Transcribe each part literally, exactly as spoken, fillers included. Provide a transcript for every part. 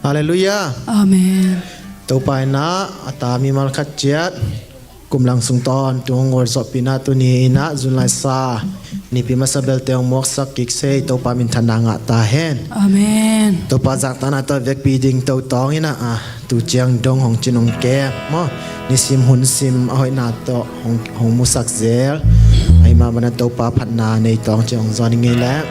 Halleluiah. Amen. Topa in ah a ta mimal khat ciat kum lang sung tawntung gualzawhpih in ah tuni in ah June lai sa Nipi masa belte hong muaksak kik se, Topa minthanna ngah ta hen. Amen. Topa zaktakna tawh vekpi ding tawh tawng in ah, ah, tu ciang dong hong cin hong kem maw, nisim hun sim a hoihna tawh hong, hong musak zel. Ahi mah bangin Topa phatna nei tawng cin hong zawn ing ei leh.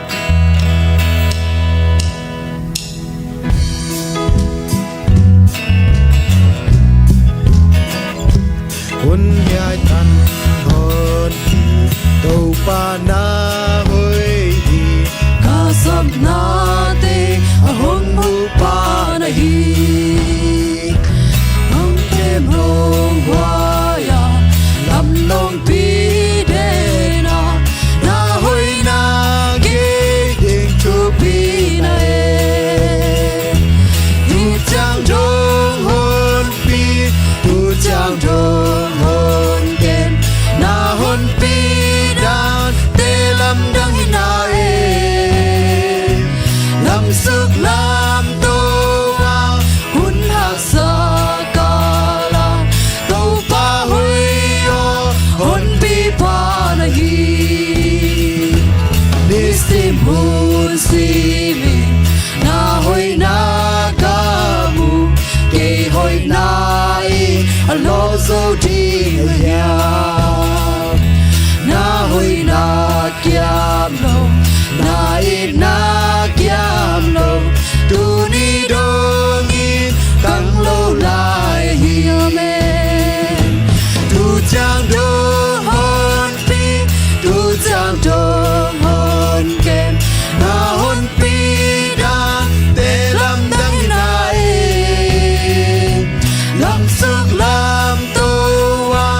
Hun hiai tan hon hi, Topa na hoih hi. Ka sapnate a hong muh pa na hi. Hong kem hong huai a, lam nong pi den a, na hoihna kei ding thupi na e. Tu ciang dong hon pi, tu ciang dong hon kem, na honpi dante lamdang hi na e. Lamsuk lamto a, hun haksa kal a, Topa hoih aw, honpi pa na hi. Nisim hun sim in na hoihna ka mu, kei hoihna in a lawh zo ding uh hiam? Na hoihna kiam lo, na itna kiam lo, tuni dong in kang lo lai hi. Amen. Tu ciang dong hon pi, tu ciang dong hon kem, na honpi dante lamdang hi na e. Lamsuk lamto a,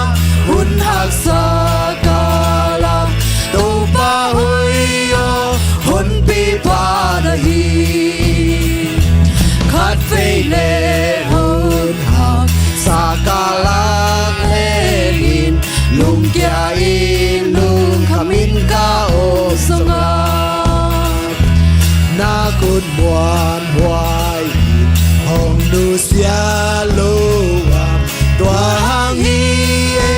hun haksa kal a, Topa hoih aw, honpi pa na hi. Khatvei leh hun haksa kal a leng in, lungkia in lungkham in ka om zong a, na khut muanhuai in hong nusia lo a, tua hang hi e,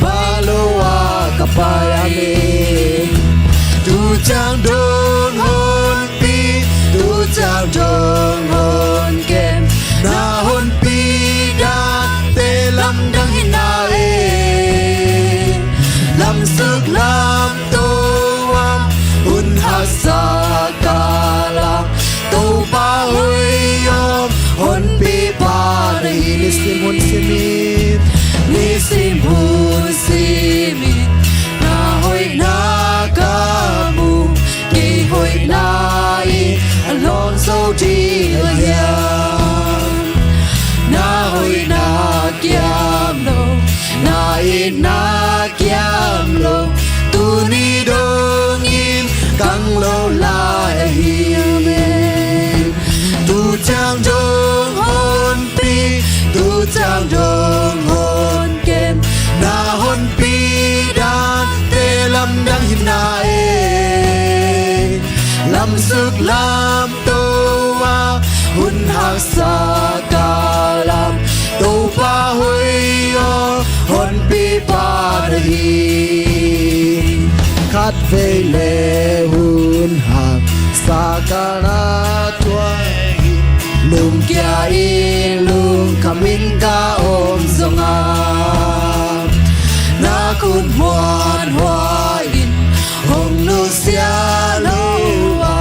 va lo a ka pai a ni. Tu ciang dong hon pi, tu ciang dong hon kem, na honpi dante lamdang hi na e. Lamsuk lamto a, hun haksa kal a, Topa hoih aw, honpi pa na hi. Nisim hun sim in, nisim hun sim in na hoihna ka mu, kei hoihna in a lawh zo ding uh hiam? Na hoihna kiam lo, na itna kiam lo, tuni dong in kang lo lai hi. Amen. Tu ciang dong hon pi, tu ciang dong hon kem, na honpi dante lamdang hi na e. Lamsuk lamto a, hun haksa kal a, Topa hoih aw, honpi pa na hi. Khatvei leh hun haksa kal a, tua hi lungkia in lungkham in ka om zong a, na khut muanhuai in hong nusia lo a,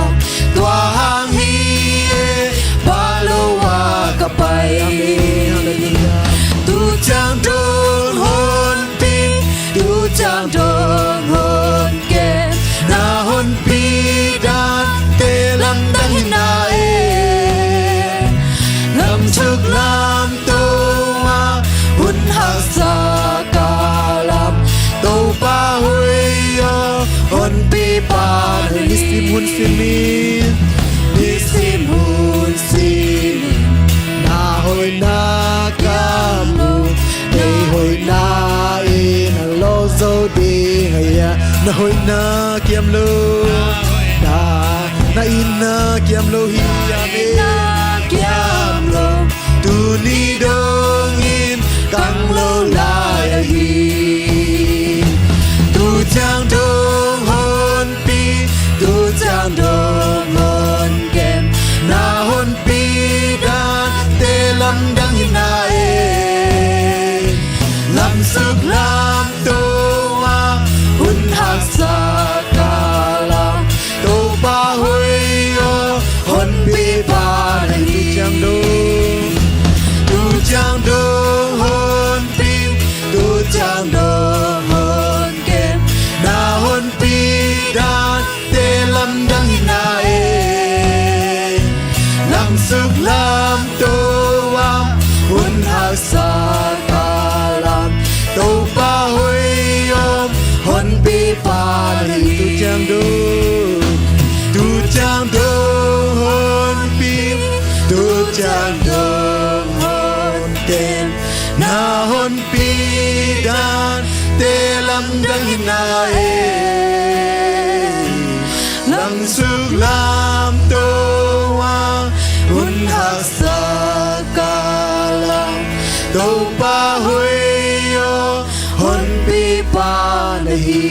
tua hang hi e, Hoihna kiam lo, na, na itna kiam lo hi, amen. Hoihna kiam lo, tuni dongin kang lo lai ahi. Tu ciang dong honpi, tu ciang dong honkem, na honpi dante lamdang hi na e. Lamsuk lamto a hun haksa kal a, Topa hoih aw, honpipa na hi. Tu ciang dong, tu ciang dong honpi, tu ciang dong honkem, na honpi dante lamdang hi na e. Lamsuk lamto a hun haksa kal a, Topa hoih aw, honpipa na hi. Tu ciang dong, tu ciang dong honpi, tu ciang dong honkem, na honpi dante lamdang hi na e. Lamsuk lamto a hun haksa kal a, Topa hoih aw, honpipa na hi.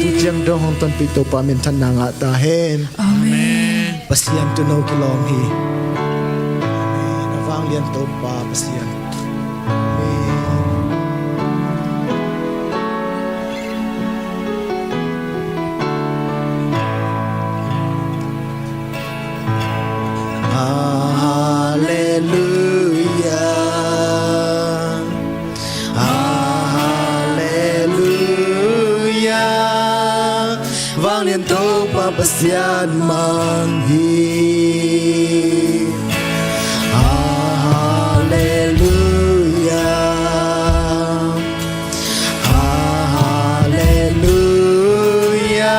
Tu ciang dong hong tonpih Topa minthanna ngah ta hen. Amen. Pasian tuuno kilawm hi. Amen. A vanglian Topa Pasian. Amen. Halleluia. Halleluia. Vanglian Topa Pasian mang hi. Halleluia. Halleluia.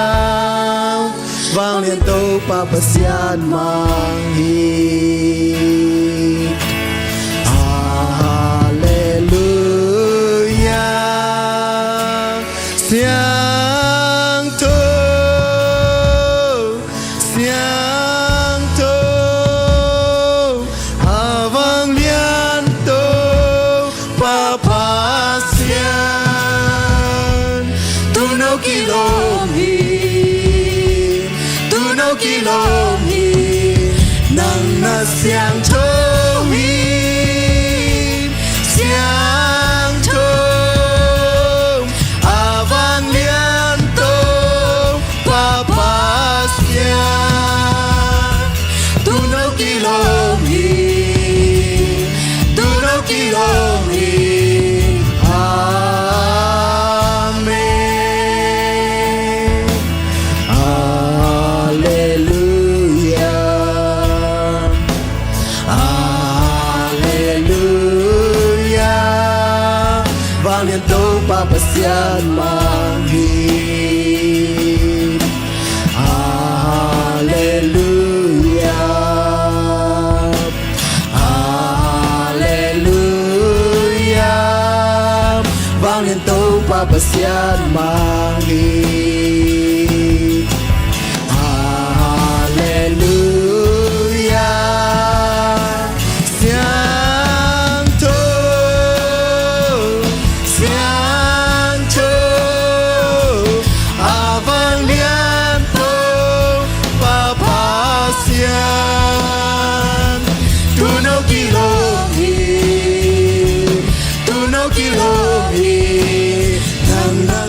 Vanglian Topa Pasian mang hi. Halleluia. Siangtho, siangtho, a vanglian Topa Pasian. Tuuno kilawm hi, tuuno kilawm hi, nang na siangtho hi. Siangtho, a vanglian Topa Pasian. Tuuno kilawm hi, tuuno kilawm hi. Amen. Halleluia. Halleluia. Vanglian Topa Pasian mang hi. Halleluia. Halleluia. Vanglian Topa Pasian mang hi. Halleluia. Siangtho, siangtho, a vanglian Topa Pasian. Tuuno kilawm hi, tuuno kilawm hi, nang na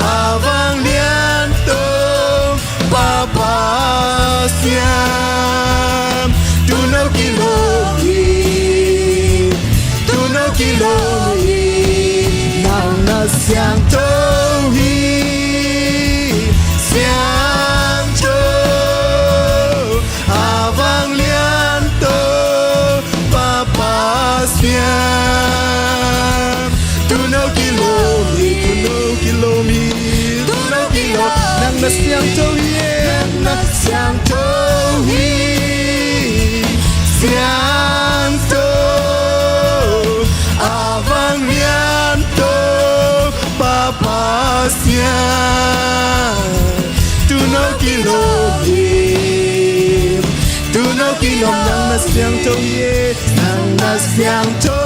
a vanglian Topa Pasian. Tuuno kilawm hi, tuuno kilawm hi, nang na siangtho hi. Siangtho, a vanglian Topa Pasian. Tuuno kilawm hi, tuuno kilawm hi, tuuno kilawm. Nang na siangtho hi, nang na siangtho hi. Siangtho. Nang na siangtho hi, nang na siangtho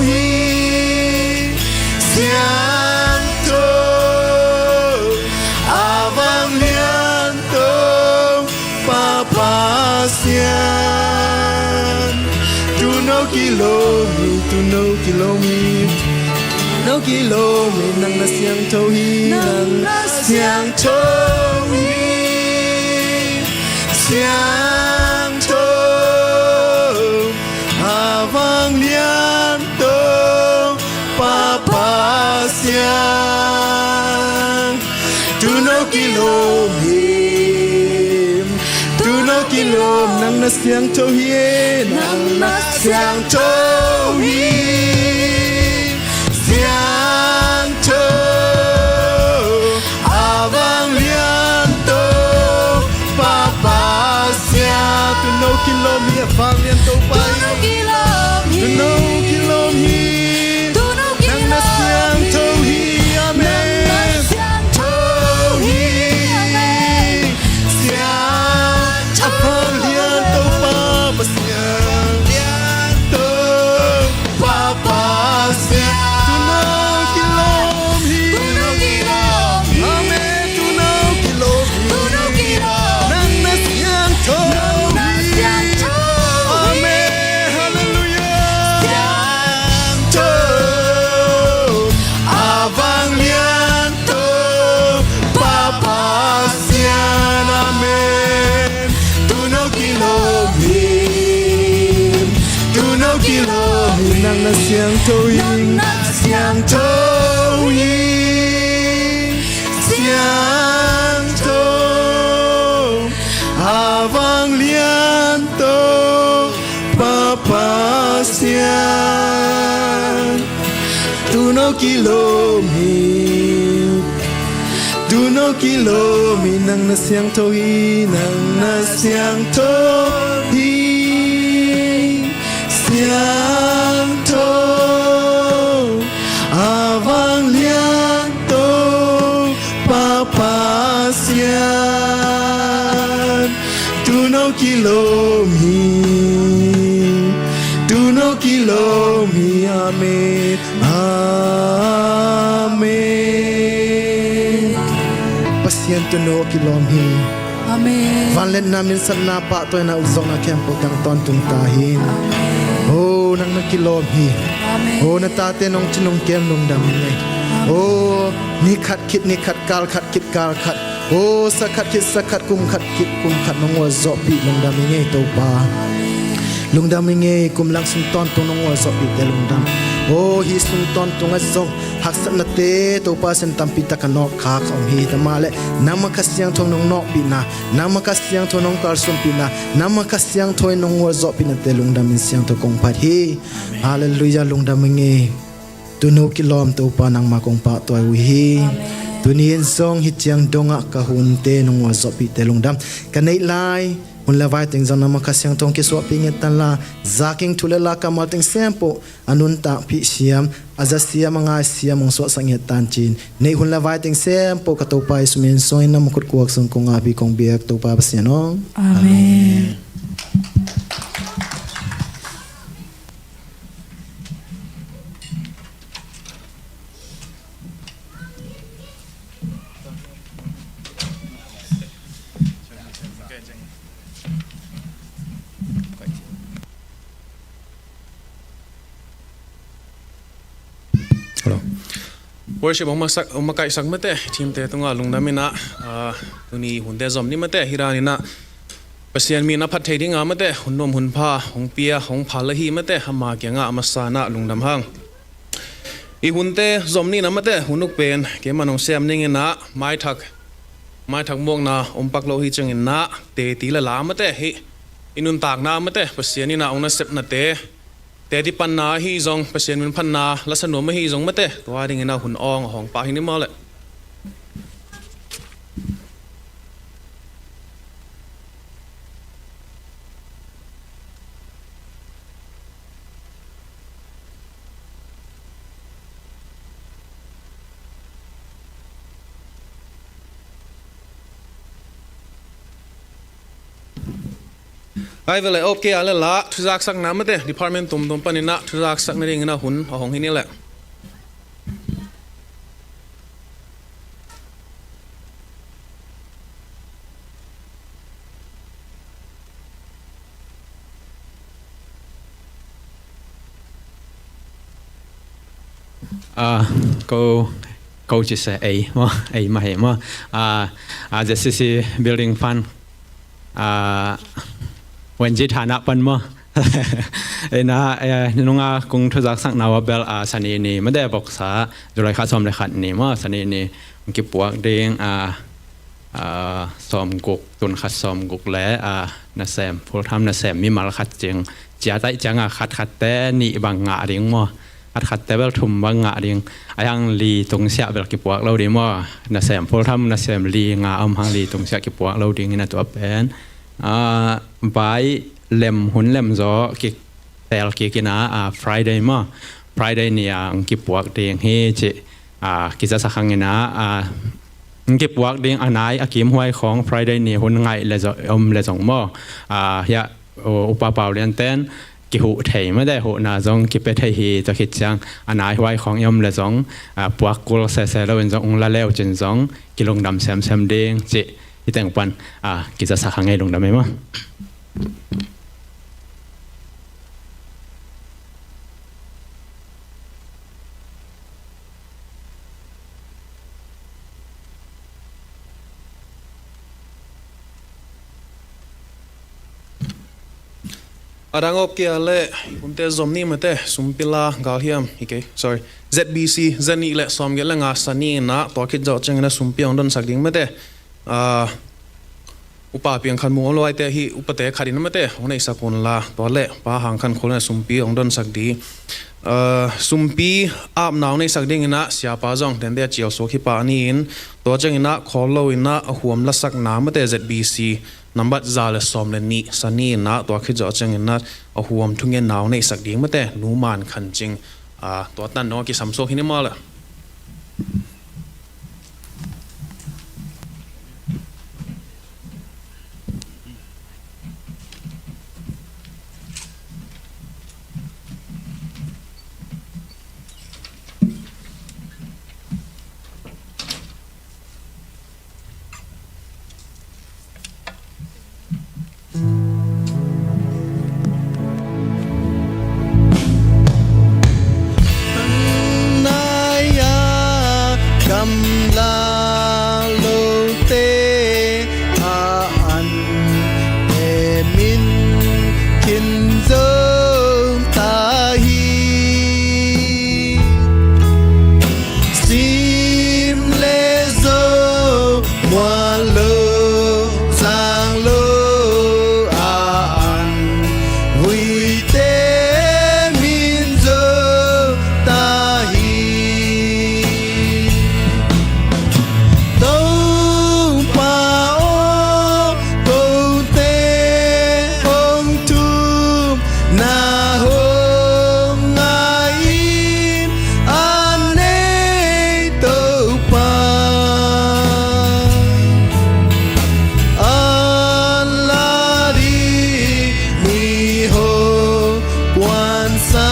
hi, siangtho, a vanglian Topa Pasian. Tu'n hong kilawm hi, tu'n hong kilawm hi, tu'n hong kilawm hi, nang na siangtho hi, nang na siangtho hi, siangtho, a vanglian Topa Pasian. Tu'n hong kilawm hi, tu'n hong kilawm, nang na siangtho hi, nang na siangtho hi, siangtho, a vanglian Topa Pasian. Tu'n hong kilawm hi, a vanglian Topa hi. Tu'n hong kilawm hi, tu'n hong kilawm hi, nang na siangtho hi. Amen. Siangtho, a vanglian Topa Pasian. Siangtho, Topa Pasian. Tu'n hong kilawm hi. Amen. Tu'n hong kilawm hi. Nang na siangtho hi. Amen. Halleluiah. Siangtho, a vanglian Topa Pasian. Amen. Tu'n hong kilawm hi, tu'n hong kilawm hi, nang na siangtho hi, nang na siangtho hi, siangtho, a vanglian Topa Pasian. Tu'n hong kilawm hi, tu'n hong kilawm hi, nang na siangtho hi, nang na siangtho hi, siangtho, a vanglian Topa Pasian. Tu'n hong kilawm hi, tu'n hong kilawm hi. Amen. Amen. Pasian tu'n hong kilawm hi. Amen. Vangliatna, minsatna, pahtawina, ukzawhna khempeuh tang tawntung ta hi. Amen. Oh, nang na kilawm hi. Amen. Oh, na tate nong ci nong kem lungdam hi. Amen. Oh, ni khat khit ni khat, kal khat khit kal khat, oh, sa khat khit sa khat, kum khat khit kum khat nong uazawhpih lungdam hi ngei, Topa. Lungdam hi ngei, kum lang sung tawntung nong uazawhpihte lungdam. Oh, hih sung tawntung ah zong haksatnate, Topa, sin tampi tak a nawk kha ka om hi. Tua mah leh nangmah Kha Siangtho nong nawkpihna, nangmah Kha Siangtho nong kalsuanpihna, nangmah Kha Siangtho in nong uazawhpihnate lungdam in siangtho kong phat hi. Halleluiah, lungdam hi ngei. Tu'n hong kilawm Topa, nangmah kong pahtawi uh hi. Amen. Tuni in zong hih ciang dongah ka hunte nong uazawhpihte lungdam. Ka neih lai hun le vai teng zong nangmah Kha Siangtho hong kisuahpih ngiat tan la, zaking thu le la kammal teng sempoh a nuntakpih siam, a za siam, a ngai siam hong suahsak ngiat tan ci-in, neih hun le vai teng sempoh ka Topa Jesuh min suangin na mukut kuak sung kong ap hi, kong biak, Topa Pasian aw. Amen. Hello. Worship hong makaihsak, hong makaihsak mate, teamte tungah lungdam in ah, ah, tuni hunte zom ni mate, hih dan in ah Pasian min a phat thei ding a mate, hun nuam hun pha hong pia, hong phal ahi mate, ama kiangah a masa in ah lungdam hang. I hunte zom ni in ah mate, hun uk pen keimah nong sem ning in ah, maithak, maithak muakna om pak lo hi ciangin ah, teti le la mate, hih i nuntakna mate, Pasian in ah hong nasepnate, teti panna ahi zong, Pasian min phatna lasa nuam ahi zong mate, tua dingin ah hun awng a hawng pah hi ni maw leh. Ai vele, okay, a le la thuzaksakna mate, department tumtum panin ah thuzaksakna dingin ah hun a hong hi ni le. Ah, ko, ko ci se ei maw, ei mah hi maw. Ah, ah, Z C C Building Fund, ah, Wenji Thana pan maw. Ei na, eh, nunga kong thuzaksakna uh a bel, ah, Sani ni mate, voksa, July kha sawm le khat ni maw, Sani ni kipuak ding, ah, ah, sawmguk, tun khat sawmguk le, ah, nasem, full time nasem mimal khat cing, ciat ahih ciangin khatkhatte nih bang ngah ding maw. Khatkhatte bel thum bang ngah ding. Ahih hang li tungsiah bel kipuak lo ding maw. Nasem full time nasem li nga om hang li tungsiah kipuak lo ding in a tua pen. Ah, vai lem hun lem zaw kik tel kik in ah, ah, Friday maw. Friday ni-a hong kipuak ding hi ci, ah, kizasak hang in ah, ah, hong kipuak ding a nai a kimhuai khawng Friday ni hun ngaih le zo-, om le zong maw. Ah, hiah, oh, Upa Pau Lian ten kihuh thei mate, huhna zong kipia thei hi, tua khit ciang a nai huai khawng i om le zong, ah, puak kul sese lo in zong hong la leu cin zong kilungdam semsem ding ci. Hih teng pan, ah, kizasak hang ei, lungdam ei maw. A dang op kei a le, hunte zom ni mate, sumpi la galhiam hi kei, sorry. Z B C, zanih le sawmgiat le nga Sani in ah, tua khit zawh ciangin ah sumpi hong donsak ding mate. Ah, Upa Piang Khan Mung om lo aite hi, upate khat in ah mate, hong neihsak un la, tua le Pa Hang Khan Khul in ah sumpi hong donsak ding. Ah, sumpi apna hong neihsak dingin ah siapa zong tente a ciau suak hi pah ni in, tua ciangin ah khawl lo in ah a huam lasakna mate, Z B C nambat za le sawm le nih Sani in ah, tua khit zawh ciangin ah a huam thungetna hong neihsak ding mate, Nu Man Khan Cing, ah, tua tan dong a kisam suak hi ni maw le. Nai-a gamla lote a an temin kin zo ta hi. Sim le zo mual lo zang lo a an vuite min zo ta hi. Topa aw, kote hong thum na hong ngai in a nei Topa. An la ding mi hong kuansa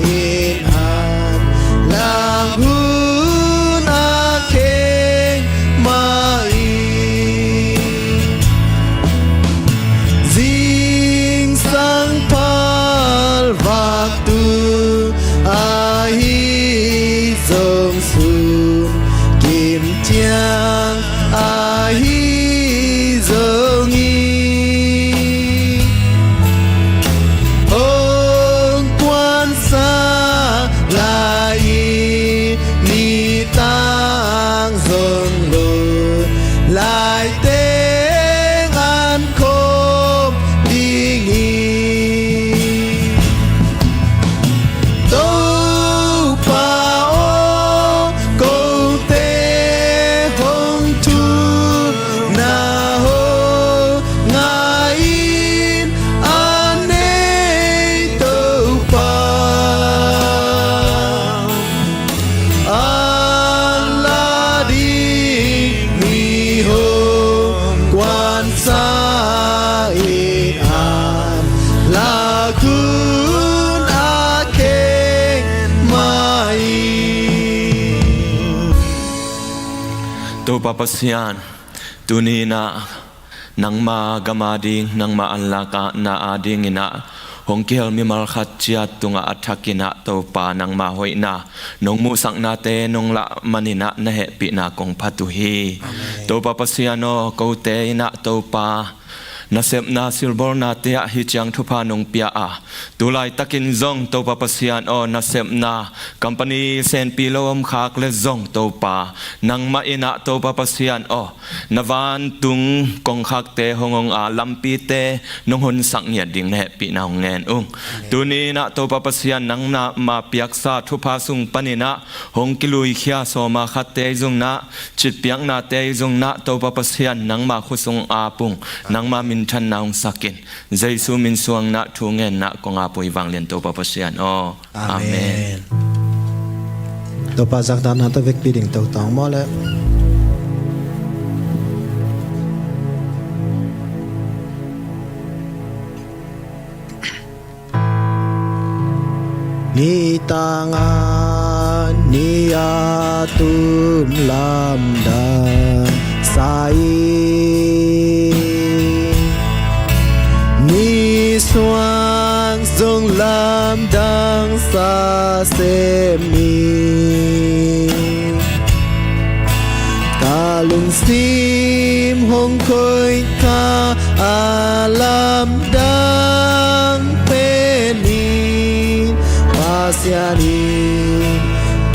in an lam hun a kheng mah in. Zingsang phalvak tu ahi zong sun kim ciang ahi zong hi. Hong kuansa lai-in nitang zong lo lai teng an khawm ding hi. Topa aw, Topa Pasian, tuni inah nangma gam ading, nangma anlakna ading inah hong kihel mimal khat ciat tungah a thak inah Topa nangma hoihna nong muhsaknate nong lah man inah na hehpihna kong phat uh hi. Amen. Topa Pasian aw, kote inah Topa nasepna silbawlnate ah hih ciang thupha nong pia a, tu laitakin zong Topa Pasian aw, nasepna company senpi lo om khak le zong Topa, nangmah inah Topa Pasian aw, na vantung kongkhakte hong ong a, lampite nong honsak ngiat ding na hehpihna hong ngen ung. Tuni inah Topa Pasian, nangma piaksa thupha sung pan inah hong kiluikhia sawma khatte i zung nah, citpiaknate i zung nah, Topa Pasian, nangma khut sung ap ung, nangma minthanna hong sak in. Jesu min suang nah thu ngen nah kong ap uh hi, vanglian Topa Pasian aw. Amen. Amen. Topa zakna tawh vekpi ding to tawng maw le. Nitang a ni a tun lamdang sa in, nisuang zong lamdang sa sem in. Ka lungsim hong koih kha a lamdang pen in, Pasian in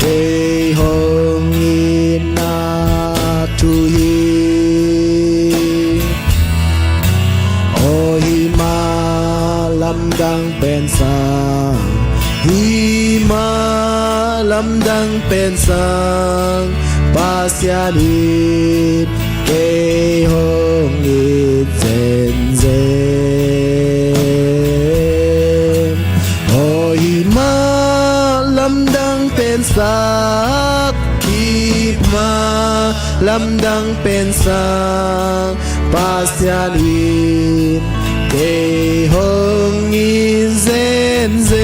kei hong it na thu hi. Aw, hih mah lamdang pen sang, hih mah lamdang pen sang, Pasian in kei hong it zenzen. Aw, hih mah lamdang pen sang, hih mah lamdang pen sang, Pasian in kei hong it zenzen.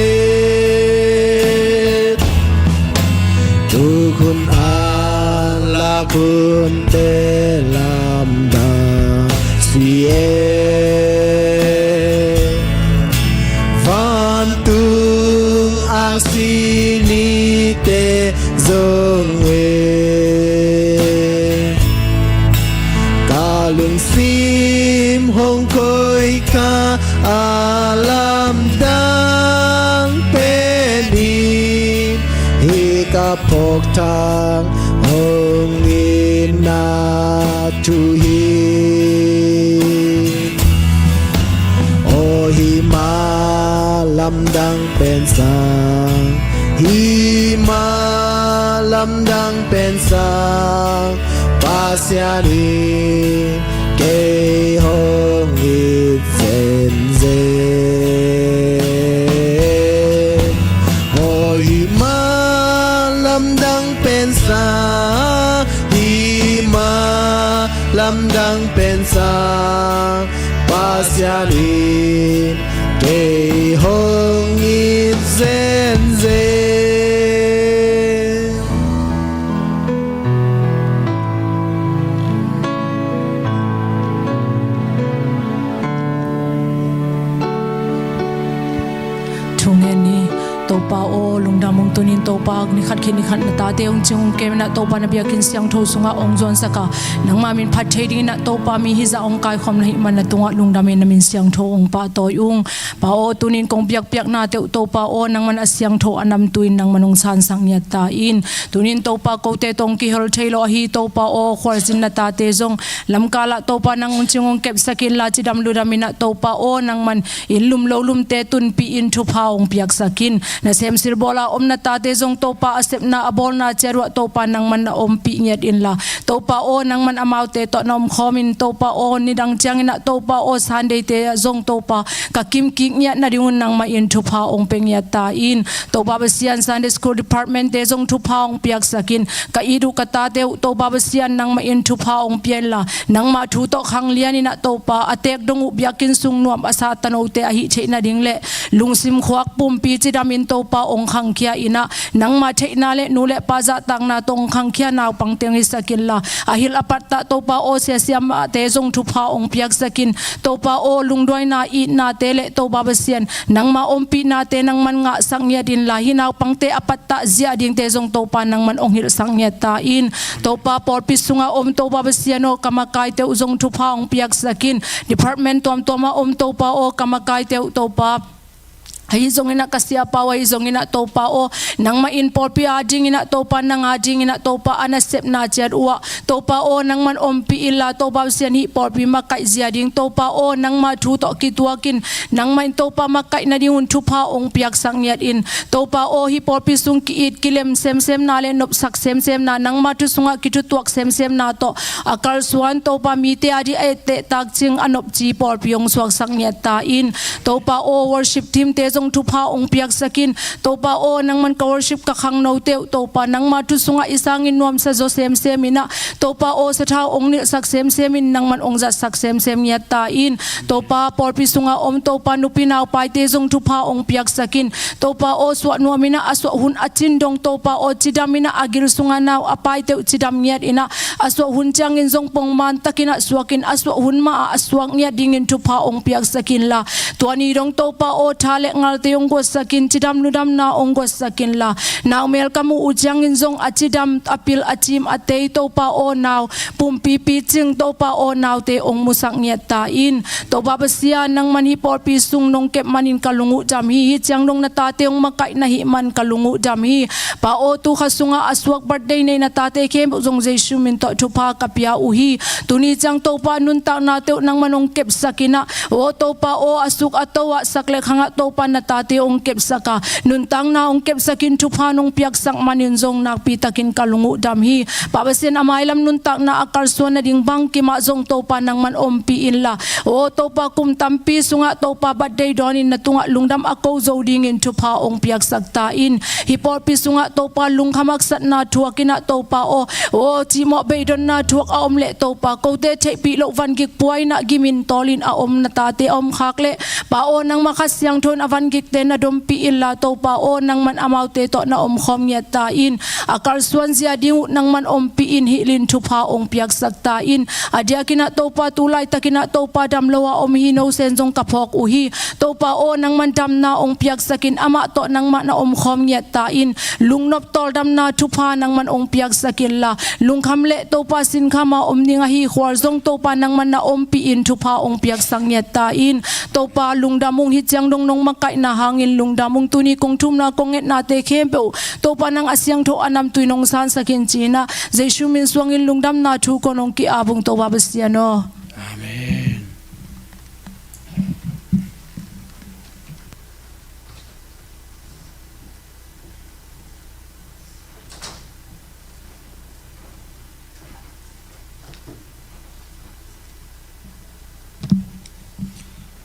Tuk hun a lak hunte lamdang si e, vantung a si nite zong e. Ka lungsim hong koih kha a lamdang pen in, hih ka phawk thang hong it na thu hi. Aw, hih mah lamdang pen sang, hih mah lamdang pen sang, Pasian in kei hong it zenzen. Aw, hih mah lamdang pen sang, hih mah lamdang pen sang, Pasian in kei hong it zenzen. Thu ngen ni. Topa aw, lungdam ung. Tunin Topa, ni khat khit ni khat na tate hong cing hong kem inah Topa na biakinn siangtho sungah hong zuansak a, nangma min phat thei ding inah Topa mi hizah hong kaikhawm na hih man na tungah lungdam in na min siangtho hong pahtawi ung. Pa aw, tunin kong biakpiaknate uh Topa aw, nangman a siangtho a namtui in nangman hong sansak ngiat ta in. Tunin Topa, kote tawh hong kihel thei lo ahi Topa aw, khualzin na tate zong lamkalah Topa nang hong cing hong kepsak inla, cidam ludam inah Topa aw, nangman inn lum lo lumte tunpih in thupha hong piaksak in. Nasem silbawl a om na tate zong Topa a sepna a bawlna ciat uh ah Topa nangman na ompih ngiat inla, Topa aw, nangman amaute tawh na omkhawm in. Topa aw, nidang ciang inah Topa aw, Sunday-te ah zong Topa ka kimkik ngiat nadingun nangmah in thupha hong pia ngiat ta in. Topa Pasian, Sunday School Department-te zong thupha hong piaksak in. Ka it uh ka tate uh Topa Pasian nangmah in thupha hong pia inla, nangmah thu tawh khanglian inah Topa a teek dong uh biakinn sung nuam a sa tanote ahih theih nading le lungsim khuak pumpi cidam in Topa hong khangkhia inah nangma theihna le nu le pa zahtakna tawh hong khangkhia naupangte hong hisak inla, a hilh a pattah Topa aw, sia siamahte zong thupha hong piaksak in. Topa aw, lungduaina itnate le Topa Pasian, nangma ompihnate nangman ngahsak ngiat inla, hih naupangte a pattah zia dingte zong Topa nangman hong hilhsak ngiat ta in. Topa pawlpi sunga om Topa Pasian aw, ka makaite uh zong thupha hong piaksak in. Department tuamtuama om Topa aw, ka makaite uh Topa, ahi zongin ah ka siapa uh, ahi zongin ah Topa aw, nangmah in pawlpi adingin ah Topa, nang adingin ah Topa, a nasepna ciat uh ah Topa aw, nangman ompih inla, Topa Pasian, hih pawlpi makaih zia ding Topa aw, nangma thu tawh kituakin, nangmah in Topa makaih nadingun thupha hong piaksak ngiat in. Topa aw, hih pawlpi sung ki-it kilem semsemna le nopsak semsemna, nangma thu sungah kithutuak semsemna tawh a kalsuan Topa, mite ading a ettehtak cing a nopci pawlpi hong suaksak ngiat ta in. Topa aw, worship team te zong thupha hong piaksak in. Topa aw, nangman ka worship ka khangnote uh Topa, nangma thu sungah i sangin nuamsa zaw semsem in ah Topa aw, sathau hong nilhsak semsem in, nangman hong zatsak semsem ngiat ta in. Topa pawlpi sunga om Topa nupi naupaite zong thupha hong piaksak in. Topa aw, suah nuam in ah a suah hun a cin dong Topa aw, cidam in ah a gil sunga nau a paite uh cidam ngiat in ah, a suah hun ciangin zong pongman takin ah suakin, a suah hun mah ah a suak ngiat dingin thupha hong piaksak inla, tua ni dong Topa aw, tha le ngalte hong guatsak in, cidam ludamna hong guatsak inla, nau mel ka muh uh ciangin zong a cidam, a pil, a cim, a tei Topa aw, nau pumpipi cing Topa aw, naute hong musak ngiat ta in. Topa Pasian, nangman hih pawlpi sung nong kep manin ka lung uh dam hi. Hih ciang dong na tate hong makaihna hih man ka lung uh dam hi. Pa aw, tu kha sungah a suak birthday nei na tate khempeuh zong Jesu min tawh thupha ka pia uh hi. Tuni ciang Topa, nuntaknate uh nangman hong kepsak in ah, aw Topa aw, a suk a to ah, sak le khangah Topa na tate hong kepsak a, nuntakna hong kepsak in, thupha nong piaksak manin zong nakpi takin ka lung uh dam hi. Pa Pasian, a mailam nuntakna a kalsuan nading bangkim ah zong Topa nangman ompih inla, aw Topa, kum tampi sungah Topa birthday dawnin na tungah lungdam a ko zo dingin thupha hong piaksak ta in. Hih pawlpi sungah Topa lungkham haksatna thuak in ah Topa aw, aw cimawh beidonna thuak a om leh Topa, kote theihpih loh vangik pua in ah gimin tawlin a om na tate a om khak leh, Pa aw, nangmah Kha Siangtho in a vangikte na dompih inla, Topa aw, nangman amaute tawh na omkhawm ngiat ta in. A kalsuan zia ding uh nangman ompih in, hilhin thupha hong piaksak ta in. A diakin ah Topa, tu laitakin ah Topa, dam lo a om hi, nosen zong ka phawk uh hi. Topa aw, nangman damna hong piaksak in, amah tawh nangmah na omkhawm ngiat ta in. Lungnop tawldamna thupha nangman hong piaksak inla, lungkham le Topa sinkham a om ding ahi khual zong Topa nangman na ompih in, thupha hong piaksak ngiat ta in. Topa lungdam ung, hih ciang dong nong makaihna hangin lungdam ung. Tuni kong thumna kong ngetnate khempeuh Topa, nang a siangtho a namtui nong sansak in ci-in ah, Jesu min suangin lungdamna thu kong nong ki-ap ung, Topa Pasian aw. Amen.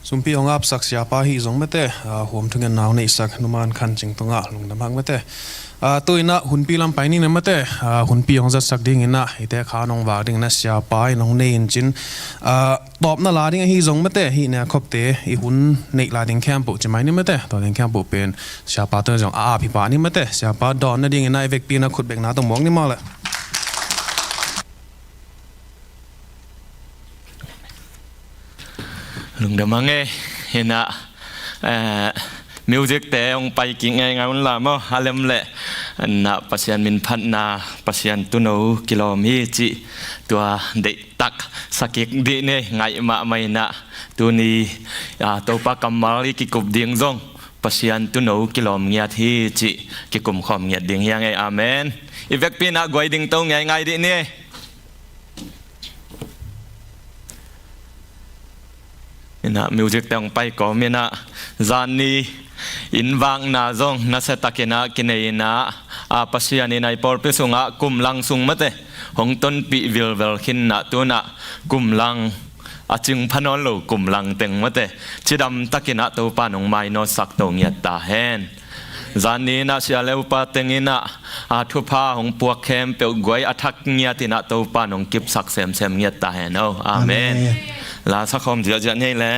Sumpi hong apsak siapa hi zong mate, ah, huam thungetna hong neihsak Nu Man Khan Cing tungah lungdam hak mate. Ah, tu-in ah hunpi lam pai ni na mate, ah, hunpi hong zatsak dingin ah, hihte kha nong vak dingin ah siapa in hong nei in cin, ah, tawpna la ding ahi zong mate, hih nia khopte i hun neih la ding khempeuh ci mai ni mate, tua ding khempeuh pen siapa tawh zong a ap hi pah ni mate, siapa dawn nadingin ah i vekpi in ah khut bekna tawh muak ni mah leh. Lungdam hang e, hi-in ah, eh, music te hong pai kik ngeingai un la maw, a lem leh, na Pasian min phatna, Pasian tuuno kilawm hi cih, tua deihtak sa kik dih ni, ngaih mahmah in ah, tuni, ah, Topa kammal i kikup ding zong, Pasian tuuno kilawm ngiat hi cih, kikum khawm ngiat ding hi hang e, amen. I vekpi in ah guai ding to ngeingai dih ni. In ah music te hong pai kawm in ah, zanni inn vakna zong nasia takin ah kinei in ah, a Pasian in ah i pawlpi sungah kum lang sung mate hong tonpih vilvel khin in ah, tu-in ah kum lang a cing pha nawn lo kum lang teng mate cidam takin ah Topa in hong mainawtsak to ngiat ta hen. Zanni in ah sia le upa teng in ah, a thupha hong puak khempeuh guai a thak ngiat in ah Topa in hong kipsak semsem ngiat ta hen aw. Amen. Amen. La sa khawm ziahziah ni ei le.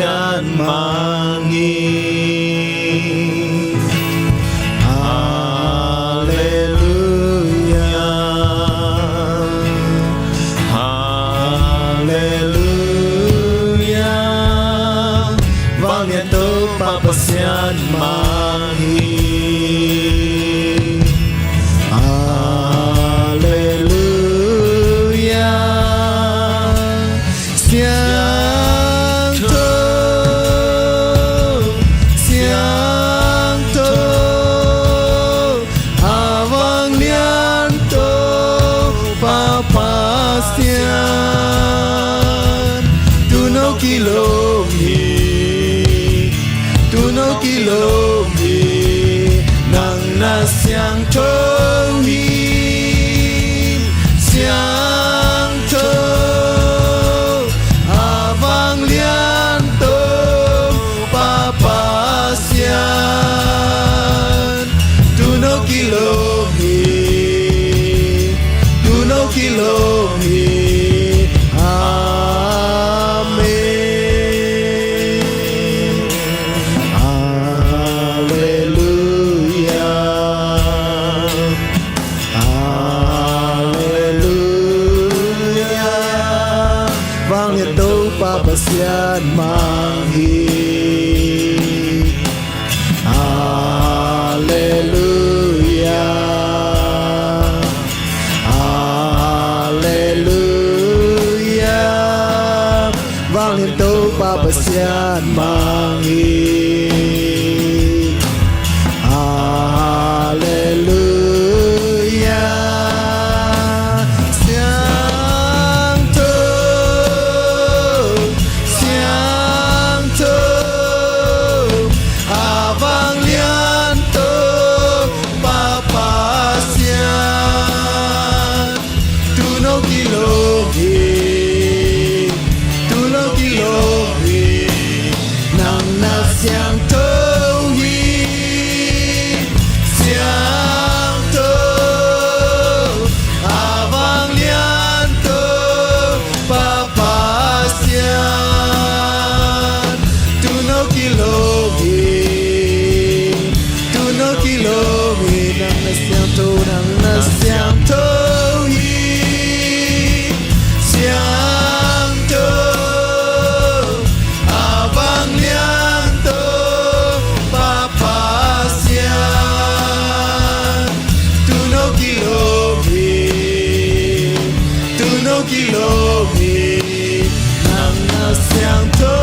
Pasian mang hi. Halleluia. Halleluia. Vanglian Topa Pasian mang hi. Halleluia. Siangtho, siangtho, a vanglian Topa Pasian. Tu'n hong kilawm hi, tu'n hong kilawm hi, nang na siangtho hi. Siangtho, a vanglian Topa Pasian. Tu'n hong kilawm hi, tu'n hong kilawm hi. Amen. Halleluia. Halleluia. Vanglian Topa Pasian mang hi. Halleluia. Halleluia. Vanglian Topa Pasian mang hi. Halleluia. Siangtho, siangtho, a vanglian Topa Pasian. Tu'n hong kilawm hi, tu'n hong kilawm hi, nang na siangtho hi. Siangtho, a vanglian Topa Pasian. Tu'n hong kilawm hi, tu'n hong kilawm hi, nang na siangtho, nang na siangtho hi. Siangtho, a vanglian Topa Pasian. Tu'n hong kilawm hi, tu'n hong kilawm hi, nang na siangtho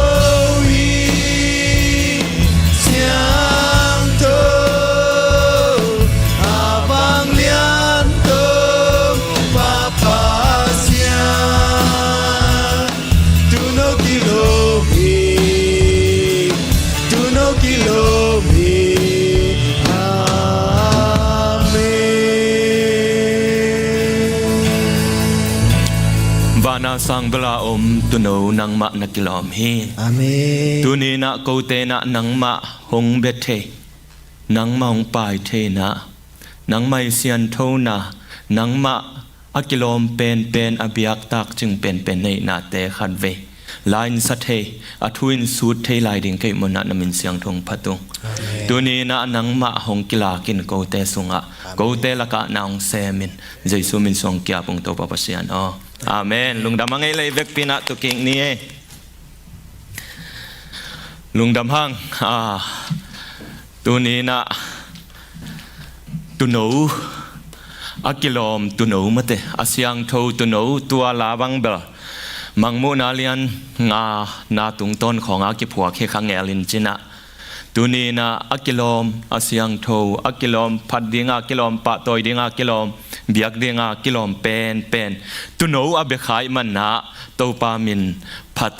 hi. Siangtho, a vanglian Topa Pasian. Tu'n hong kilawm hi, tu'n hong kilawm hi. Amen. Vana sang bela om Tuuno, nangmah na kilawm hi. Amen. Tuni-in ah kote in ah nangmah hong bia thei, nangmah hong pai thei in ah, nangmah i sianthona, nangmah a kilawm penpen, a biak takcing penpen na hihnate khatvei la-in sa thei, a thu-in sut thei lai ding ka hih manin ah na min siangtho hong phat ung. Amen. Tuni-in ah nangmah hong kilak in kote sungah, Amen, kote lakah na hong sem in, Jesu min suang kiap ung Topa Pasian aw. Amen. Lungdam hang ei, lei vekpi-in ah tu kik ni ei. Lungdam hang, ah, tuni-in ah Tuuno, a kilawm Tuuno mate, a siangtho Tuuno, tua la bang bel Mangmuhna lian nga na tungtawn khawngah kiphuak hi kha ngel in cin ah. Tuni-in ah a kilawm, a siangtho, a kilawm phat dinga, a kilawm pahtawi dinga, a kilawm biak dinga, a kilawm penpen Tuuno a bia kha ahih manin ah Topa min phat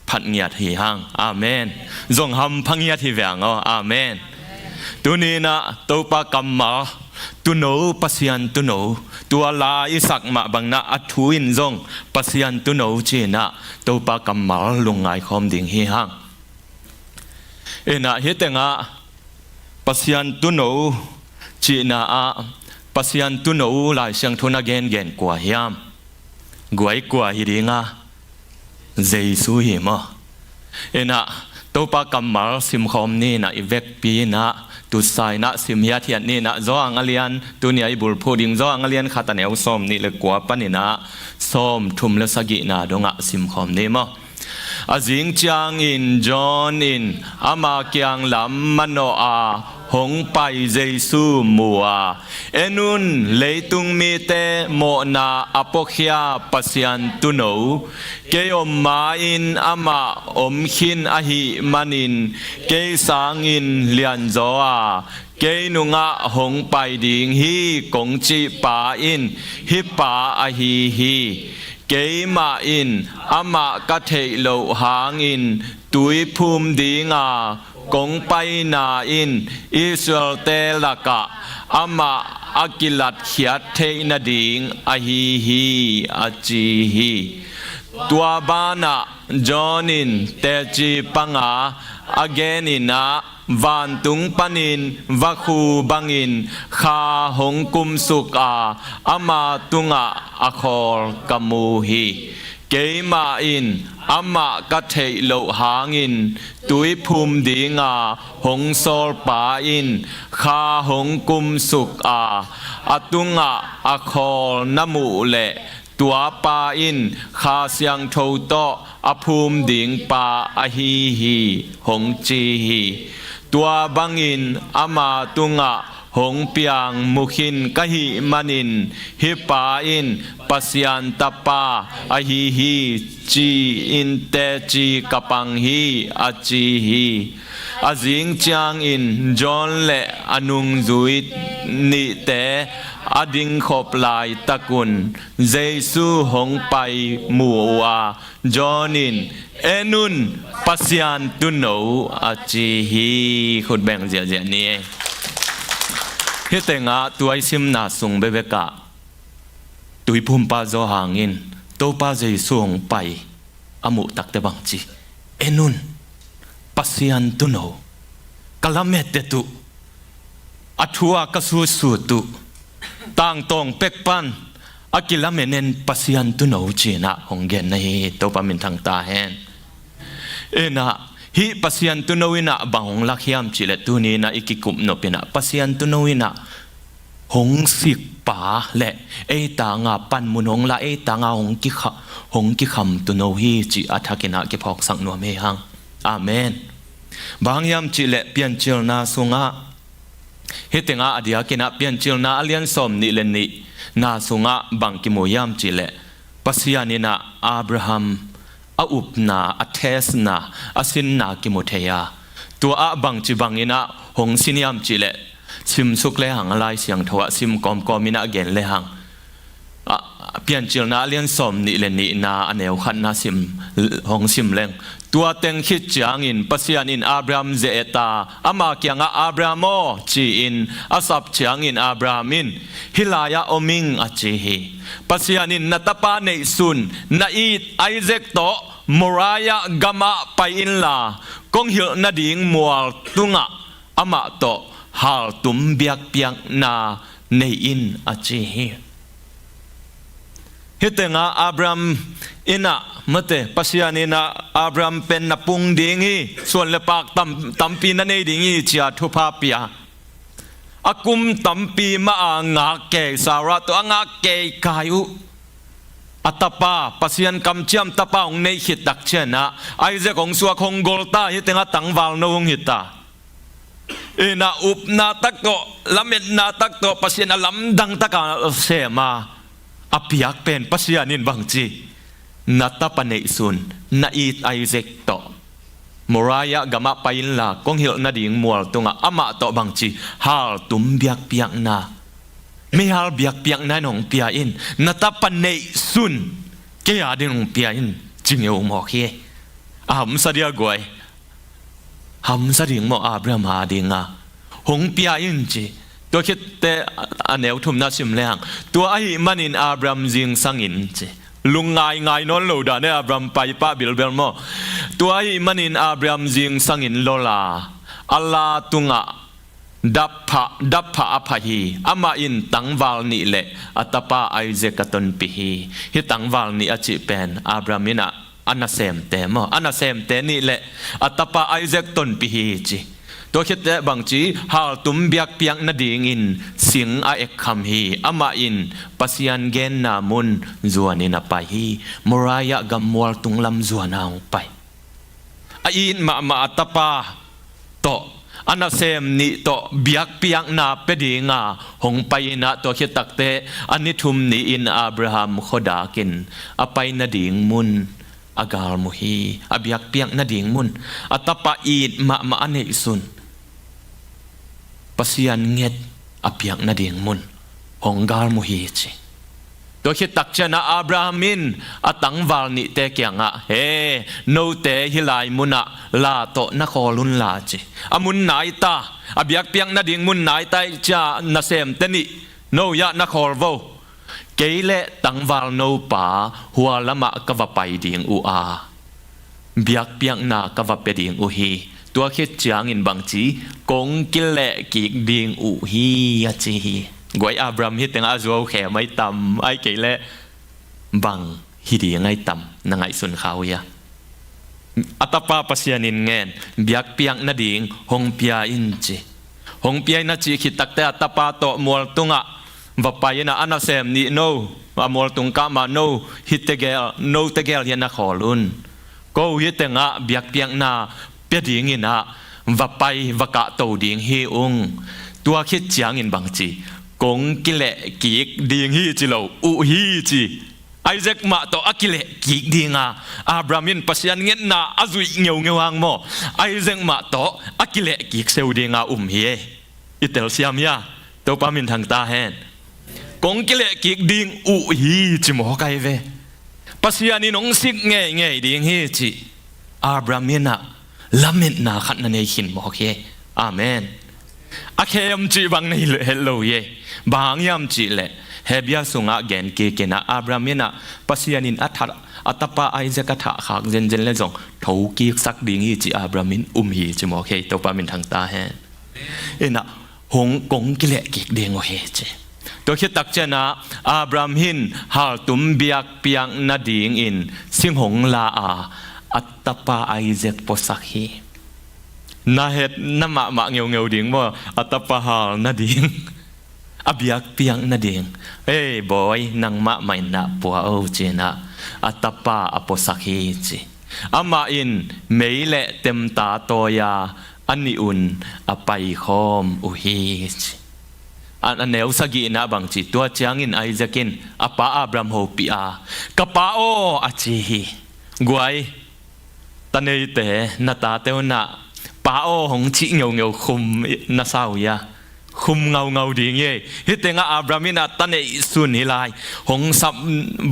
phat ngiat hi hang. Amen. Zong hampha ngiat hi veng aw. Amen. Tuni-in ah Topa kammal, Tuuno, Pasian Tuuno, tua la i sak mah bangin ah a thu in zong Pasian Tuuno ci-in ah Topa kammal lungngai khawm ding hi hang. In ah hih tengah Pasian Tuuno cihna ah, Pasian Tuuno Lai Siangtho na gengen kua hiam? Guai kua hi dinga? Jesu hi maw? Inah, Topa kammal simkhawm ninah i vekpi inah, tusa inah sim hiathiat ninah, Johan a lian, tuni a i bulphuh ding Johan a lian khat a neu sawm nih le kua paninah sawm thum le sagihna dongah simkhawm ni maw? A zing ciangin John in ama kiang lam manawh a hong pai Jesu mu a, "En un, leitung mite mawhna a puakhia Pasian Tuuno, kei om ma-in amah om khin ahih manin kei sangin lianzaw a, kei nungah hong pai ding hi kong cih pa in hih pa ahi hi. Keimah in amah ka theih loh hangin tuiphum dinga kong paina in Israel-te lakah amah a kilatkhiat theih nading ahi hi," a ci hi. Tua banah John in teci panga a geninah, "Vantung panin vakhu bangin kha hong kumsuk a, ama tungah a khawl ka mu hi. Keimah in amah ka theih loh hangin tuiphum dinga hong sawlpa in kha hong kumsuk a, a tungah a khawl na muh leh, tua pa in Kha Siangtho tawh a phum ding pa ahi hi," hong ci hi. "Tua bangin ama tungah hong piang mu khin ka hih manin hih pa in Pasian Tapa ahi hi, ci-in teci ka pang hi," a ci hi. A zing ciangin John le a nungzui nihte a dingkhop laitakun Jesu hong pai mu uh a, John in, "En un, Pasian Tuuno," a ci hi. Khut beng ziahziah ni. Hih tengah tua i simna sung bekbekah tuiphumpa Johan in Topa Jesu hong pai a muh takteh bang ci? "En un, Pasian Tuuno, ka lamet et uh, a thu a ka sutsut uh, tangtawng pek pan a kilamen en Pasian Tuuno," ci-inah hong gen na hi hi. Topa minthang ta hen. Inah, hih Pasian Tuuno inah bang hong lak hiam cihleh, tuni inah i kikupnop inah Pasian Tuuno inah hong sikpa le ei tanga panmun hong la, ei tanga hong kikha-, hong kikham Tuuno hi cih a thakinah kiphawksak nuam hi hang. Amen. Bang hang hiam cihleh Piancilna sungah, hih tengah a diakinah Piancilna a lian sawm nih le nihna sungah bang kimu hiam cihleh, Pasian inah Abraham a upna, a testna, a sinna kimu thei a, tua ah bangci banginah hong sin hiam cihleh, simsuk lehang a Lai Siangtho ah sim kawmkawm inah gen lehang. A, Piancilna a lian sawm nih le nihna a neu khatna sim, hong sim leng. Tua teng khit ciangin Pasian in Abraham ze-et a, ama kiangah, "Abraham aw," ci-in a sap ciangin Abraham in, "Hih lai-ah om ing," a ci hi. Pasian in, "Na tapa neihsun, na it Isaac tawh Moriah gamah pai inla, kong hilh nading mual tungah amah tawh haltum biakpiakna nei in," a ci hi. Hih tengah Abraham inah, mate, Pasian inah Abraham pen na pung ding hi, suan le pak tam, tampi na nei ding hi, ci-a thupha pia. A kum tampi mah a ngak kei Sarah tawh a ngak kei kai uh. A tapa, Pasian kamciam tapa hong neih khit tak cianah Isaac hong suak, hong gol ta, hih tengah tangvalno hong hi ta. Inah upna tak tawh, lametna tak tawh, Pasian a lamdang taka sem a, a piak pen Pasian in bangci, "Na tapa neihsun, na it Isaac tawh Moriah gamah pai inla, kong hilh nading mual tungah amah tawh," bangci, "haltum biakpiakna, meihal biakpiakna in hong pia in, na tapa neihsun kei ading hong pia in," ci ngeu mawk hi. A hamsa dia guai. Hamsa ding maw, Abraham adinga hong pia in ci. Tua khitteh a neu thumna sim lehang. Tua ahih manin Abraham zingsangin ci. Lungngaingai nawn lo dan e, Abraham paipah bilbel maw. Tua ahih manin Abraham zingsangin lawla, a la tungah dap phah, dap phah a phah hi. Amah in tangval nih le a tapa Isaac a tonpih hi. Hih tangval nih a cih pen Abraham inah a nasemte maw, a nasemte nih le a tapa Isaac tonpih hi ci. Tua khit teh bangci, haltum biakpiak nadingin sing a ekkham hi. Amah in Pasian genna mun zuanin a pai hi. Moriah gam mualtung lam zuan a hong pai. A it mahmah a tapa tawh, a nasem nih tawh biakpiakna pia dinga hong pai in ah, tua khit takteh a ni thum ni-in Abraham khuadakin a pai nading mun a galmu hi. A biakpiak nading mun, a tapa it mahmah a neihsun, Pasian nget a piak nading mun hong galmu hi ci. Tua khit tak ciangin ah Abraham in a tangval nihte kiangah, "He, note hih lai munah la tawh na khawl unla," ci. "A mun nai ta, a biakpiak nading mun nai ta ih," ci-a nasemte nih, "No yah na khawl vo. Kei le tangval nopa hua lamah ka va pai ding uh a, biakpiakna ka va pia ding uh hi. Tua khit ciangin bangci, kong kilehkik ding uh hi," a ci hi. Guai, Abraham hih tengah a zuau khem ai tam, ai kei leh bang hi ding ai tam, na ngaihsun kha uh hia? A tapa Pasian in ngen, biakpiak nading hong pia in ci. Hong pia in a cih khit takteh a tapa tawh mualtungah va pai in ah, a nasem nih no, a mualtung kah mah no, hih tegel, no tegel hiah na khawl un. Ko hih tengah biakpiakna pia dingin ah va pai, va kahto ding hi ung. Tua khit ciangin bangci, kong kilehkik ding hi ci lo, uh hi ci. Isaac mah tawh a kilehkik dinga, Abraham in Pasian ngetna a zuih ngeungeu hang maw, Isaac mah tawh a kilehkik seu dinga um hi e. I telsiam hia? Topa minthang ta hen. Kong kilehkik ding uh hi ci mawk ai ve. Pasian in hong sik ngeingei ding hi ci Abraham in ah lametna khat na nei khin mawk hi. Amen. A khem cih bang nei het lo hi. Bang hang hiam cih leh, Hebrew sungah gen kik in ah, Abraham in ah Pasian in a thah, a tapa Isaac a thah khak zenzen le zong thokiksak ding hi ci Abraham in um hi ci mawk hi. Topa minthang ta hen. In ah hong, kong kilehkik ding uh hi ci. Tua khit tak ciangin ah Abraham in haltum biakpiak nadingin sing hong la a, a tapa Isaac puasak hi. Na het na mahmah ngeungeu ding maw, a tapa hal nading, a biakpiak nading. "Ei bawi, nang mahmah in na pua o," ci-in ah a tapa a puasak hi ci. Amah in mei le temta tawi-a a nih un a paikhawm uh hi ci. A, a neu sagihna bangci, tua ciangin Isaac in a pa Abraham hopih a, "Ka pa aw," a ci hi. Guai, ta neite, na tate un ah "Pa aw" hong cih ngeungeu khum na sa uh hia? Khum ngaungau ding hi. Hih tengah Abraham in ah ta neihsun hih lai, hong sap,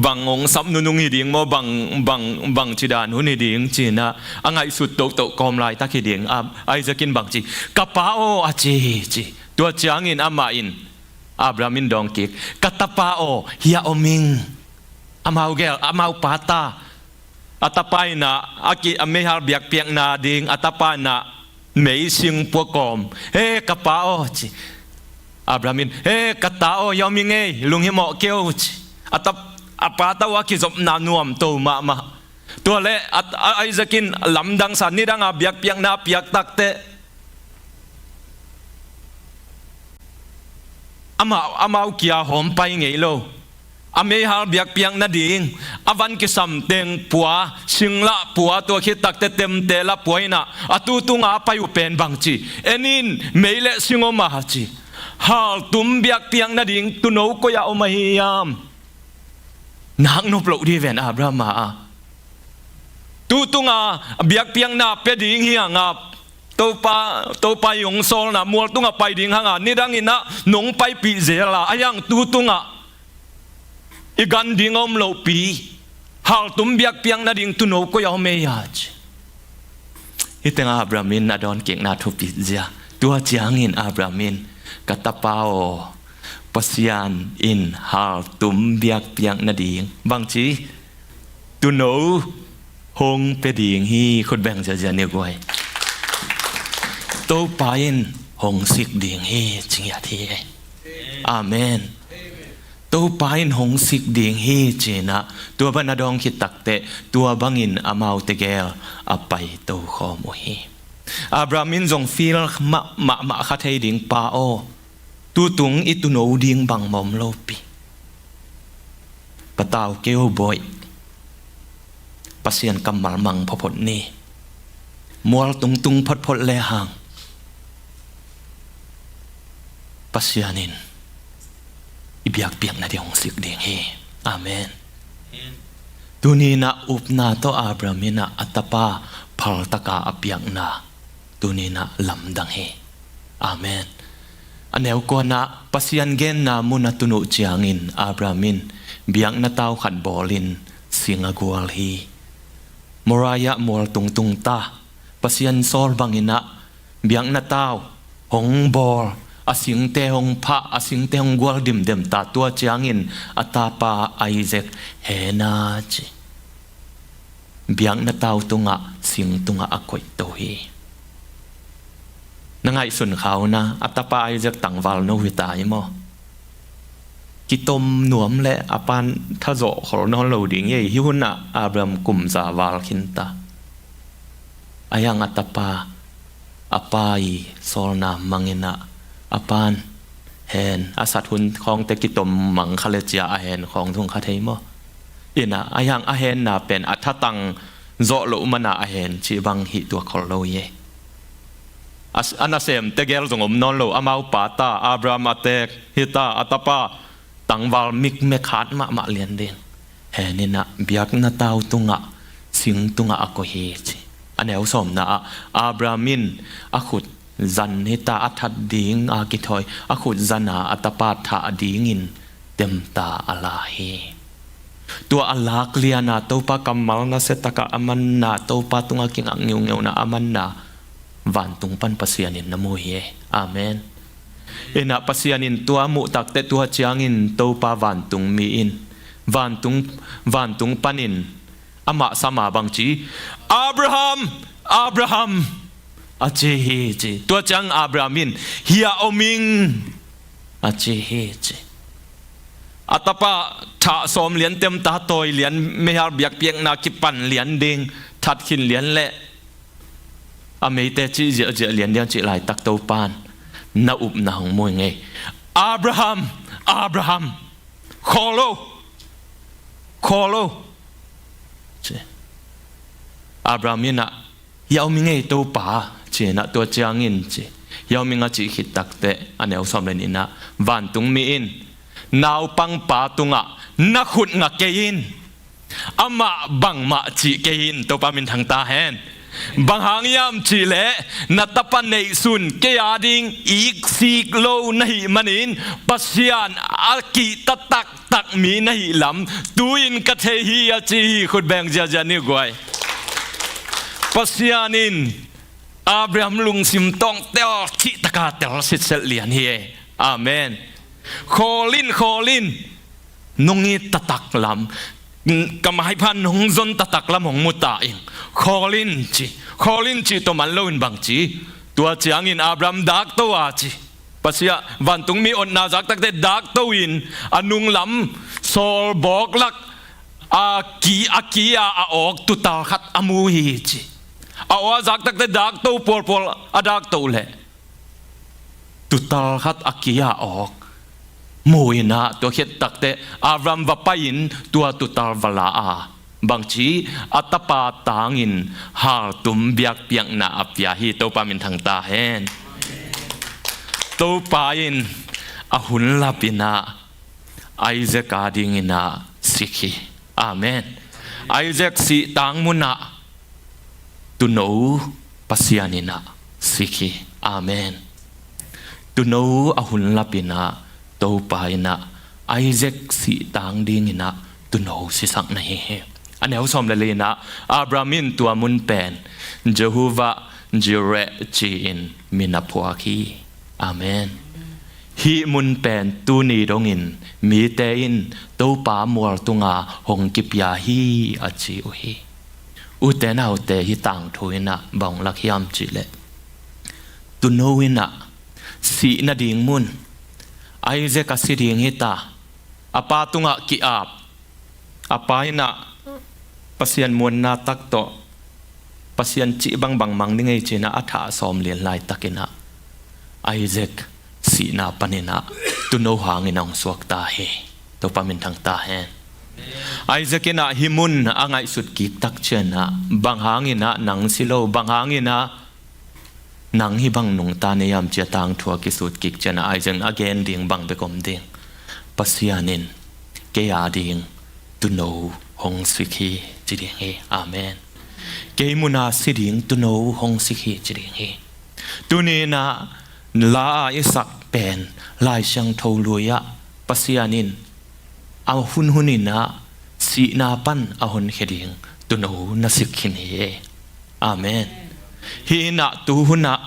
bang hong sap nunung hi ding maw, bang, bang, bangci dan hun hi ding ci-in ah a ngaihsut tohtoh kawm laitak hi ding. A, Isaac in bangci, "Ka pa aw," a ci hi ci. Tua ciangin amah in, Abraham in dawng kik, "Ka tapa aw, hiah om ing. Amau gel, amau pa ta." A tapa in ah, a ki, a meihal biakpiakna ding, a tapa in ah meising pua kawm. "He, ka pa aw," ci. Abraham in, "He, ka ta aw, hiah om ing ei, lunghimawh kei o," ci. A tap, a pa ta uh a kizopna nuamto mahmah. Tua leh a, a, Isaac in lamdang sa, nidanga biakpiakna piak takteh amau, amau kia hawm pai ngei lo. A meihal biakpiak nading, a van kisam teng pua, singlah pua, tua khit takteh temte lah pua in ah, a tu tunga a pai uh pen bangci, "En in, mei le sing om a," ci. "Haltum biakpiak nading tuuno koi-ah om ahi hiam?" Nak nop loh ding ven Abraham a. Tu tunga biakpiakna pia ding hi hang a, Topa, Topa i hong sawlna mual tungah pai ding hang a, nidang in ah nong paipih zel a, ahi hang tu tungah i gan ding a om lohpi, haltum biakpiak nading tuuno koi-ah om ei a ci. Hih tengah Abraham in a dawnkikna thupi zia. Tua ciangin Abraham in, "Ka tapa aw, Pasian in haltum biakpiak nading bangci, tuuno hong pia ding hi," khut beng ziazia ni guai. "Topa in hong sik ding hi," ci ngiat hi. Amen. Topa in hong sik ding hi, ci-in ah tua bang a dawng khit takteh tua bangin amaute gel a pai tokhawm uh hi. Abraham in zong feel mah, mahmah kha thei ding, Pa aw, tutung i tuuno ding bangmah om lo pi. Patau kei o bawi. Pasian kammal mang photphot ni. Mual tungtung photphot lehang Pasian in i biakpiakna ding hong sik ding hi. Amen. Tuni-in ah upna tawh Abraham in ah a tapa phaltaka a piakna tuni-in ah lamdang hi. Amen. A neu kuana, Pasian genna mun a tun uh ciangin Abraham in biakna tau khat bawlin sing a gual hi. Moriah mual tungtung ta, Pasian sawl bangin ah biakna tau hong bawl, a singte hong phah, a singte hong gual dimdem ta. Tua ciangin a tapa Isaac hen a ci. Biakna tau tungah, sing tungah a koihto hi. Na ngaihsun kha un ah, a tapa Isaac tangval no hi ta hi maw? Kitom nuam leh a pan thazawh khol nawn lo ding hi. Hih hunah Abraham kum za val khin ta. Ahi hang a tapa, a pa i sawlna mang in ah, a pan hen, a sat hun khawngte kitom mang kha le cia a hen khawng zong kha thei maw? In ah, ahi hang a henna pen a thatang zawh loh man a a hen cih bang hi tuak khol lo hi. A, a nasemte gel zong om nawn lo, amau pa ta, Abraham a tek hi ta, a tapa tangval mikmek hat mahmah lian ding. Hen in ah biakna tau tungah, sing tungah a koih hi ci. A neu sawmna ah, Abraham in a khut zan hi ta, a that ding a kithawi, a khut zan a a tapa thah dingin temta a la hi. Tua a lak lian a Topa kammal nasia takah a manna, Topa tungah kingak ngeungeu na a manna, vantung pan Pasian in na mu hi. Amen. In ah Pasian in tua muh takteh tua ciangin Topa vantungmi in, vantung, vantung panin amah sam a bang ci, "Abraham, Abraham," a ci hi ci. Tua ciang Abraham in, "Hiah om ing," a ci hi ci. A tapa thah sawm lian, temta tawi lian, meihal biakpiakna kipan lian ding, that khin lian leh a meite cih ziahziah lian ding cih laitak Topa in na upna hong mu ing ei. "Abraham, Abraham, khawl o, khawl o," ci. Abraham in ah, "Hiah om ing ei Topa," ci-in ah, tua ciangin ci, "Hiah om ing," a cih khit takteh, a neu sawm le nihna ah, vantungmi in, "Naupangpa tungah na khut nga kei in, amah bangmah cih kei in," Topa minthang ta hen. "Bang hang hiam cih leh na tapa neihsun kei a ding iksik lo na hih manin Pasian a kihta taktak mi na hih lam tu-in ka thei hi," a ci hi. Khut beng ziahziah ni guai. Pasian in Abraham lungsim tawh tel cih taka tel sitset lian hi e. Amen. "Khawl in, khawl in. Nong it taktak lam, ka maipha nong zon taktak lam hong mu ta ing. Khawl in," ci. "Khawl in," cih tawh man loin bang ci? Tua ciangin Abraham dakto a ci. Pasian, vantungmi otna zak takteh dakto in a nunglam sawlbawk lak a ki, a ki-a a awk tutal khat a mu hi ci. A aw a zak takteh dakto pawlpawl a dakto leh tutal khat a ki-a a awk mu in ah, tua khit takteh Abraham va pai-in tua tutal va la a, bang ci, a tapa tangin haltum biakpiakna a pia hi. Topa minthang ta hen. Topa in a hun lapin ah Isaac a dingin ah sik hi. Amen. Isaac sihtang munah tuuno Pasian in ah sik hi. Amen. Tuuno a hun lapin ah Topa in ah Isaac sihtang dingin ah tuuno sisak na hi hi. A neu sawm le lina ah, Abraham in tua mun pen Jehovah Jireh ci-in min a phuak hi. Amen. Hih mun pen tuni dongin mite in Topa mual tunga hong kipia hi a ci uh hi. Ute naute, hih tangthu in ah bang hong lak hiam cih leh, tuuno in ah sih nading mun, Isaac a si ding hi ta, a pa tungah ki-ap, a pa in ah Pasian muanna tak tawh Pasian cih bangbang mang ding ei ci-in ah a thah sawm lian laitakin ah Isaac sihna panin ah tuuno hangin a hong suakta hi. Topa minthang ta hen. Isaac in ah hih mun a ngaihsut kik tak ciangin ah, bang hangin ah nang si lo, bang hangin ah nang hih bang nungta na hiam ci-a tangthu a kisut kik ciangin ah Isaac in a gen ding bang bek om ding. Pasian in kei a ding tuuno hong sik hi ci ding hi. Amen. Kei mun a si ding tuuno hong sik hi ci ding hi. Tuni in ah la a i sak pen Lai Siangtho lui ah Pasian in a hun hun in ah sihna pan a honkhia ding tuuno na sik khin hi. Amen. Hih in ah tu hun ah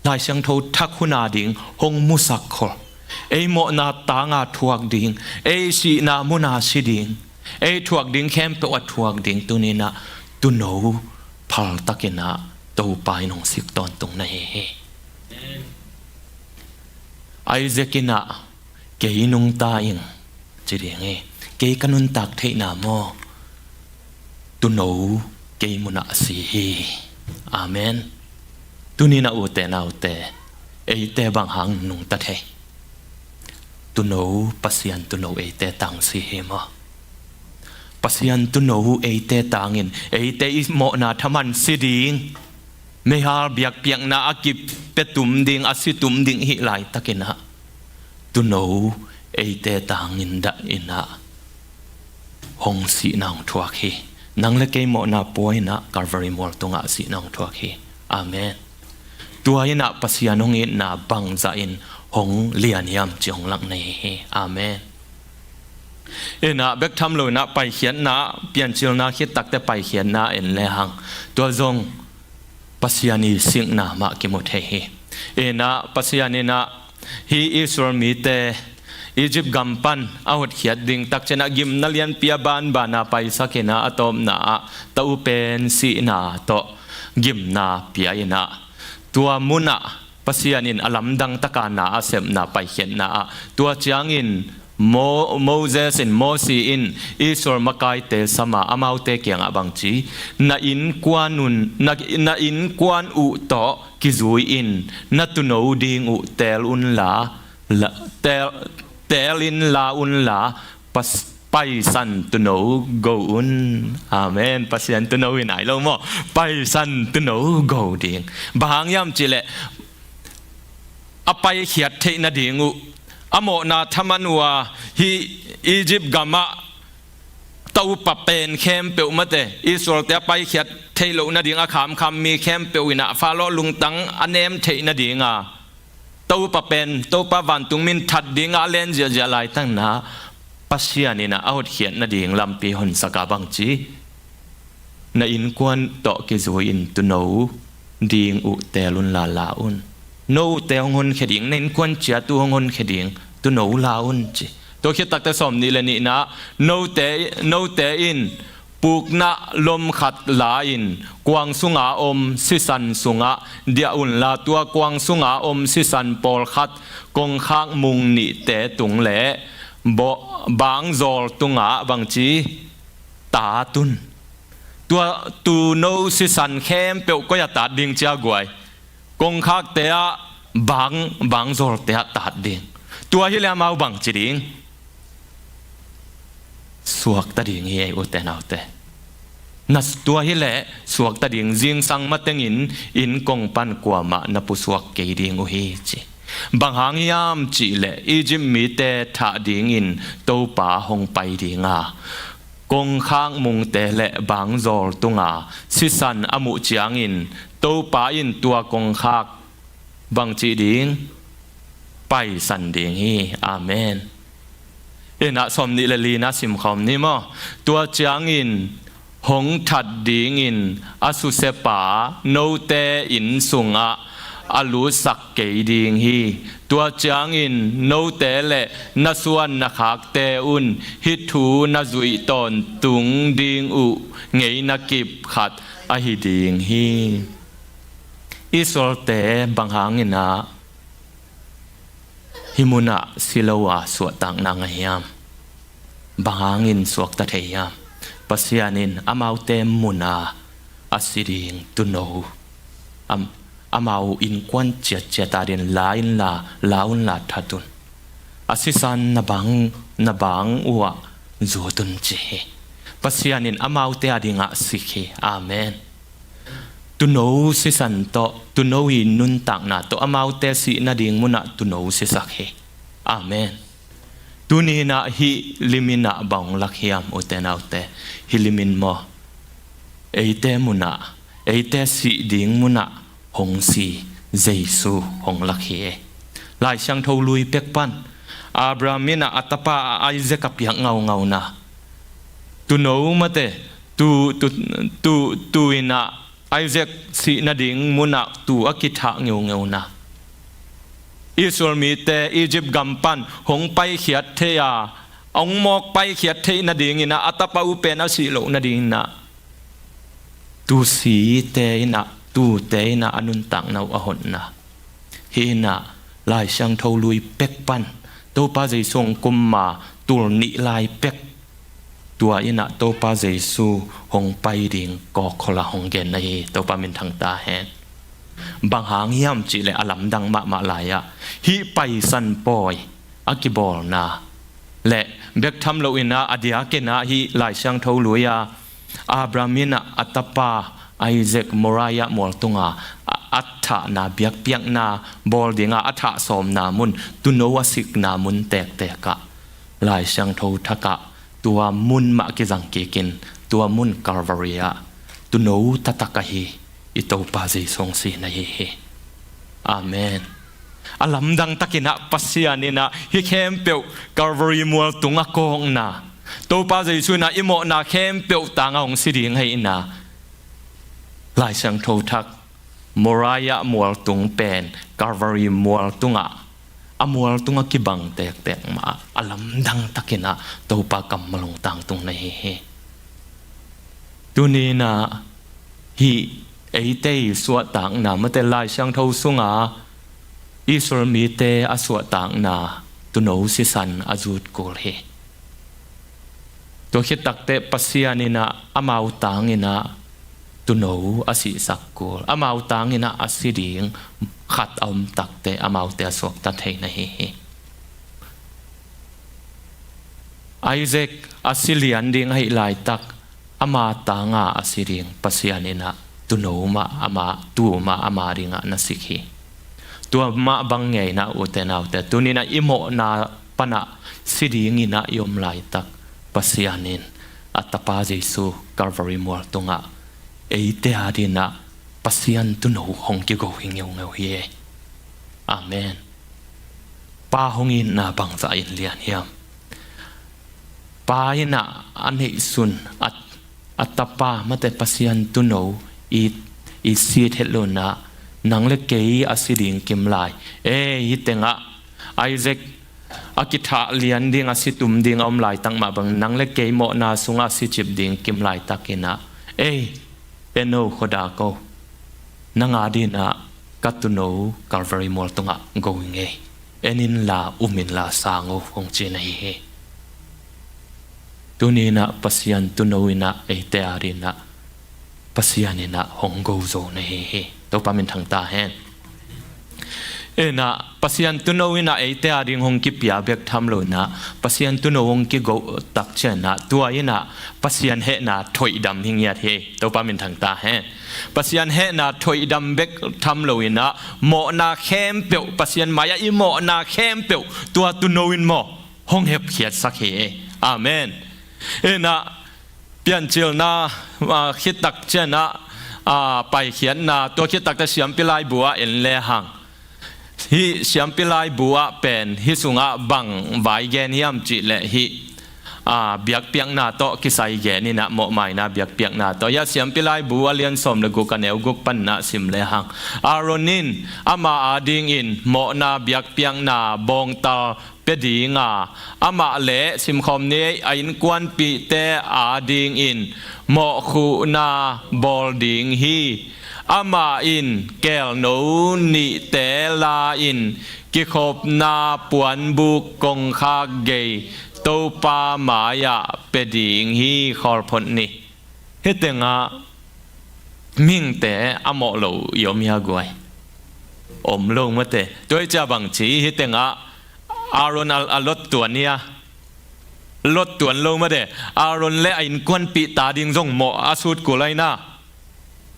Lai Siangtho thak hun a ding hong musak khol, ei mawhna tang a thuak ding, ei sihna mun a si ding, ei thuak ding khempeuh a thuak ding tuni in ah tuuno phal takin ah Topa in hong sik tawntung na hi hi. Isaac in ah kei nungta ing ci ding hi. Kei ka nuntak theihna maw, tuuno kei mun ah si hi. Amen. Tuni in ah ute naute, eite bang hang nungta thei? Tuuno, Pasian tuuno eite tang si hi maw? Pasian tuuno eite tangin eite i mawhna thaman si ding, meihal biakpiakna a kipia tum ding, a si tum ding hih laitakin ah tuuno eite tangin dah in ah hong sihna hong thuak hi. Nang le kei mawhna pua in ah Calvary mual tungah sihna hong thuak hi. Amen. Tua in ah Pasian hong itna bangzah in hong lian hiam ci hong lak na hi hi. Amen. In ah bek tham lo in ah paikhiatna, Piancilna khit takte paikhiatna en lehang tua zong Pasian i sikna mah kimu thei hi. In ah Pasian in ah hih Israel mite Egypt gam pan a hotkhiat ding tak ciangin ah gimna lianpi a banban a paisak in ah a tawpna ah tau pen sihna tawh gimna pia in ah tua mun ah Pasian in a lamdang taka na a sepna paikhiatna ah tua ciangin Mo-, Moses in, Mosi in Israel makaite sam a amaute kiangah bang ci, na innkuan un, na, na innkuan uh tawh kizui in, na tuuno ding uh teel un la, la, teel, teel in la un la, pas-, Paisan tuuno go un. Amen. Pasian tuuno hi nai lo maw? Paisan tuuno go ding. Bang hang hiam cih leh a paikhiat theih nading uh, a mawhna thaman uh a, hih Egypt gamah Topa pen khempeuh mate, Israelte a paikhiat theih loh nading a khamkham mi khempeuh in ah Faro lungtang a nem theih nading a, Topa pen, Topa vantung min that ding a a len ziahziah laitakna Pasian in ah a hotkhiat nading lampi honsak a bang ci, na innkuan tawh kizui in tuuno ding uh teel un la la un. No uhte hong honkhia ding, na innkuan ciat uh hong honkhia ding tuuno la un ci. Tua khit takte sawm nih le nihna, note, note in pukna lom khat la in kuang sunga om sisan sungah diah un la, tua kuang sunga om sisan pawlkhat kongkhak mung nihte tung le bo-, bangzawl tungah bang ci, tat un. Tua tuuno sisan khempeuh koi ah tat ding ci a guai? Kongkhakte ah, bang, bangzawlte ah tat ding. Tua hi leh amau bang ci ding? Suakta ding hi ei ute naute. Na tua hi leh suakta ding, zingsang matengin inn kong pan kuamah na pusuak kei ding uh hi ci. Bang hang hiam cih leh Egypt mite thah dingin Topa hong pai ding a, kongkhak mungte le bangzawl tunga sisan a muh ciangin Topa in tua kongkhak bang ci ding? Paisan ding hi. Amen. In ah sawm nih le lina simkhawm ni maw? Tua ciangin hong that dingin a susia pa note inn sungah a lutsak kei ding hi. Tua ciangin note le na suan na khakte un hih thu na zuih tawntung ding uh ngeina kip khat ahi ding hi. Israelte bang hangin ah hih munah si lo a suahtakna ngah hiam? Bang hangin suakta thei hiam? Pasian in amaute muna a si ding tuuno, am, amau innkuan ciatciat adingin la inla, la unla that un. A sisan na bang, na bang uhah zut un ci hi. Pasian in amaute adingah sik hi. Amen. Tuuno sisan tawh, tuuno i nuntakna tawh amaute sih nading munah tuuno sisak hi. Amen. Tuni inah hih lim inah bang hong lak hiam, ute naute? Hih lim in maw, eite munah, eite sih ding munah hong si Jesu hong lak hi. Lai Siangtho lui pek pan Abraham inah a tapa a Isaac a piak ngaungauna, tuuno mate, tu, tu, tu, tu inah Isaac sih nading munah tuu a kithah ngeungeuna, Israel mite Egypt gam pan hong paikhiat theih a, hong mawk paikhiat theih nadinginah a tapa uh pen a sih loh nadinginah tuu site inah, tuute inah a nuntakna uh a hotna. Hih inah Lai Siangtho lui pek pan Topa Jesu hong kum ma tul nih lai pek, tua inah Topa Jesu hong pai ding kawkkhol ah hong gen ahi hi. Topa minthang ta hen. Bang hang hiam cihleh a lamdang mahmah lai-ah hih Paisan pawi a kibawlna le bek tham loinah a diakinah hih Lai Siangtho lui-a Abraham inah a tapa Isaac Moriah mual tunga a, a thahna, biakpiakna bawl dinga a thah sawmna mun, tuuno a sikna mun tektekah Lai Siangtho thakah tua mun mah kizang kikin tua mun Calvary ah tuuno taktak ahi i Topa Jesu hong si na hi hi. Amen. A lamdang takinah Pasian inah hih khempeuh Calvary mual tung a kawkna, Topa Jesu inah i mawhna khempeuh tangah hong si ding ahi inah Lai Siangtho thak Moriah mual tung pen Calvary mual tungah, a mual tungah kibang tektek mah a lamdang takinah Topa kammal hong tangtung na hi hi. Tuni inah hih eite i suahtakna, mate Lai Siangtho sunga Israel mite a suahtakna tuuno sisan a zut kul hi. Tua khit takteh Pasian inah amau tanginah tuuno a sihsak kul, amau tanginah a si ding khat a om takteh amaute a suakta thei na hi hi. Isaac a si lian ding ahih laitak ama tanga a si ding Pasian inah tuuno mah ama, tuu mah ama dingah na sik hi. Tua mah bang ngeinah ute naute, tuni inah i mawhna panah si dinginah i om laitak Pasian in a tapa Jesu Calvary mual tungah eite adinah Pasian tuuno hong kigo hi ngeungeu hi. Amen. Pa hong itna bangzah in lian hiam? Pa inah a neihsun a, a tapa mate Pasian tuuno i, i sit het lo inah nang le kei a si ding kim lai. Ei, hih tengah Isaac a kithah lian ding, a si tum ding a om laitak mah bang nang le kei mawhna sungah a si cip ding kim laitakinah, ei, en o, khuada ko, nang adinah ka tuuno Calvary mual tungah go ing ei, en inla, um inla, sang o, hong ci na hi hi. Tuni inah Pasian tuuno inah eite adinah Pasian inah hong go zo na hi hi. Topa minthang ta hen. Inah Pasian tuuno inah eite ading hong kipia bek tham lo inah Pasian tuuno hong kigo tak cianah tua inah Pasian hehna thoihdam hi ngiat hi. Topa minthang ta hen. Pasian hehna thoihdam bek tham lo inah mawhna khempeuh, Pasian mai-ah i mawhna khempeuh tua tuuno in maw hong hepkhiatsak hi. Amen. Inah Piancilna, ah, khit tak cianah, ah, paikhiatna, tua khit takte siampi laibu ah en lehang, hih siampi laibu ah pen hih sungah bang vai gen hiam cihleh hih, ah, biakpiakna tawh kisai gen inah, mawhmaina biakpiakna tawh. Hih siampi laibu a lian sawm le guk, a neu guk pan inah sim lehang, Aaron in ama adingin mawhna biakpiakna bawngtal pia dinga, amah le simkhawm ni, a innkuanpihte adingin mawhkhuhna bawl ding hi. Amah in keelno nihte la-in kikhopna puanbuk kongkhak gei Topa mai-ah pia ding hi, khawl phot ni. Hih tengah mihingte a mawh lo i om hia guai? Om lo mate. Tua hi cia bang ci, hih tengah Aaron a, a lot tuan hia? Lot tuan lo mate. Aaron le a innkuanpihte ading zong mawh a sut kul ahi na.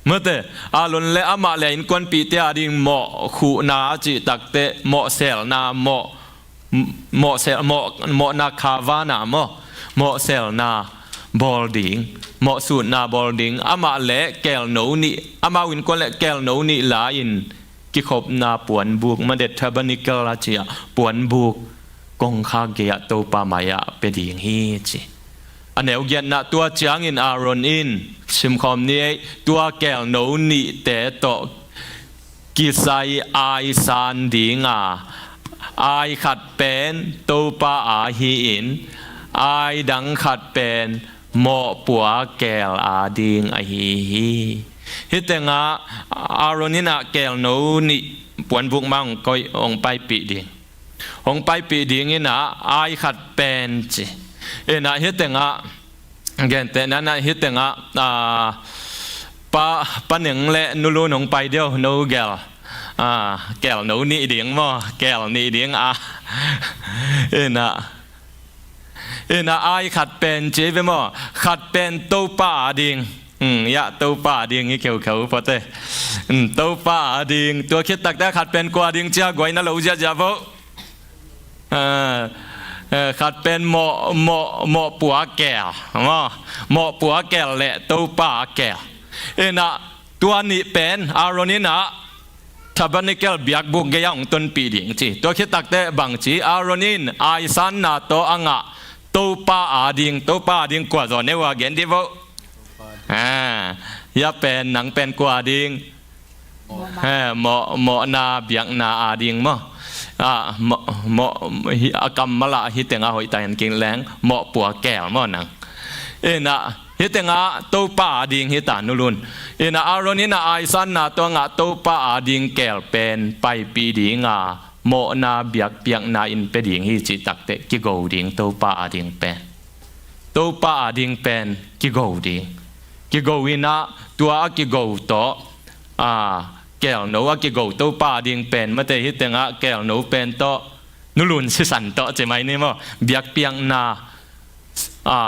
Mate, Aaron le amah le a innkuanpihte ading mawh khuhna a cih takteh, mawh selna, mawh, mawh sel, mawh, mawhna khavana maw, mawh selna bawl ding, mawh sutna bawl ding, amah le keelno nih, amau innkuan le keelno nih la-in kikhopna puanbuk, mate, tabernacle a cih ah puanbuk kongkhak gei-ah Topa mai-ah pia ding hi ci. A neu giatna, tua ciangin Aaron in, simkhawm ni ei, tua keelno nihte tawh kisai aisan ding a, ai khat pen Topa a hi-in, ai dang khat pen mawhpua keel ading ahi hi. Hih tengah Aaron in ah keelno nih puanbuk mah hong koih, hong paipih ding. Hong paipih ding in ah, ai khat pen ci. In ah hih tengah, gentehna in ah hih tengah, ah, Pa, Pa Neng le Nu Lun hong pai deuh, no gel. Ah, keelno nih ding maw, keel nih ding a. In ah, in ah ai khat pen ci ve maw, khat pen Topa ading. Hmm, ya, Topa ading hi kheukheu phot e. Hmm, Topa ading. Tua khit takteh khat pen kua ading cia guai na lo ziahziah vo. Ah, eh, khat pen mawh, mawh, mawhpua keel, maw? Mawhpua keel le Topa keel. In ah tua nih pen Aaron in ah tabernacle biakbuk gei-ah hong tonpih ding ci. Tua khit takteh bang ci, Aaron in aisanna tawh a ngah Topa ading, Topa ading kua zaw ne uh a gen dih vo. Ah, ya pen, nang pen kua ading? Eh, mawh, mawhna biakna ading maw? Ah, mawh, mawh, hi, a kammal ah hih tengah hoih ta hen kik leng, mawhpua keel maw nang? In ah hih tengah Topa ading hi ta, Nu Lun. In ah Aaron in ah aisanna tawh a ngah Topa ading keel pen paipih ding a, mawhna biakpiakna in pia ding hi cih takteh kigo ding, Topa ading pen. Topa ading pen kigo ding. Kigo in ah tua a kigo tawh, a, keelno a kigo Topa ading pen, mate, hih tengah keelno pen tawh, Nu Lun sisan tawh ci mai ni maw, biakpiakna, a,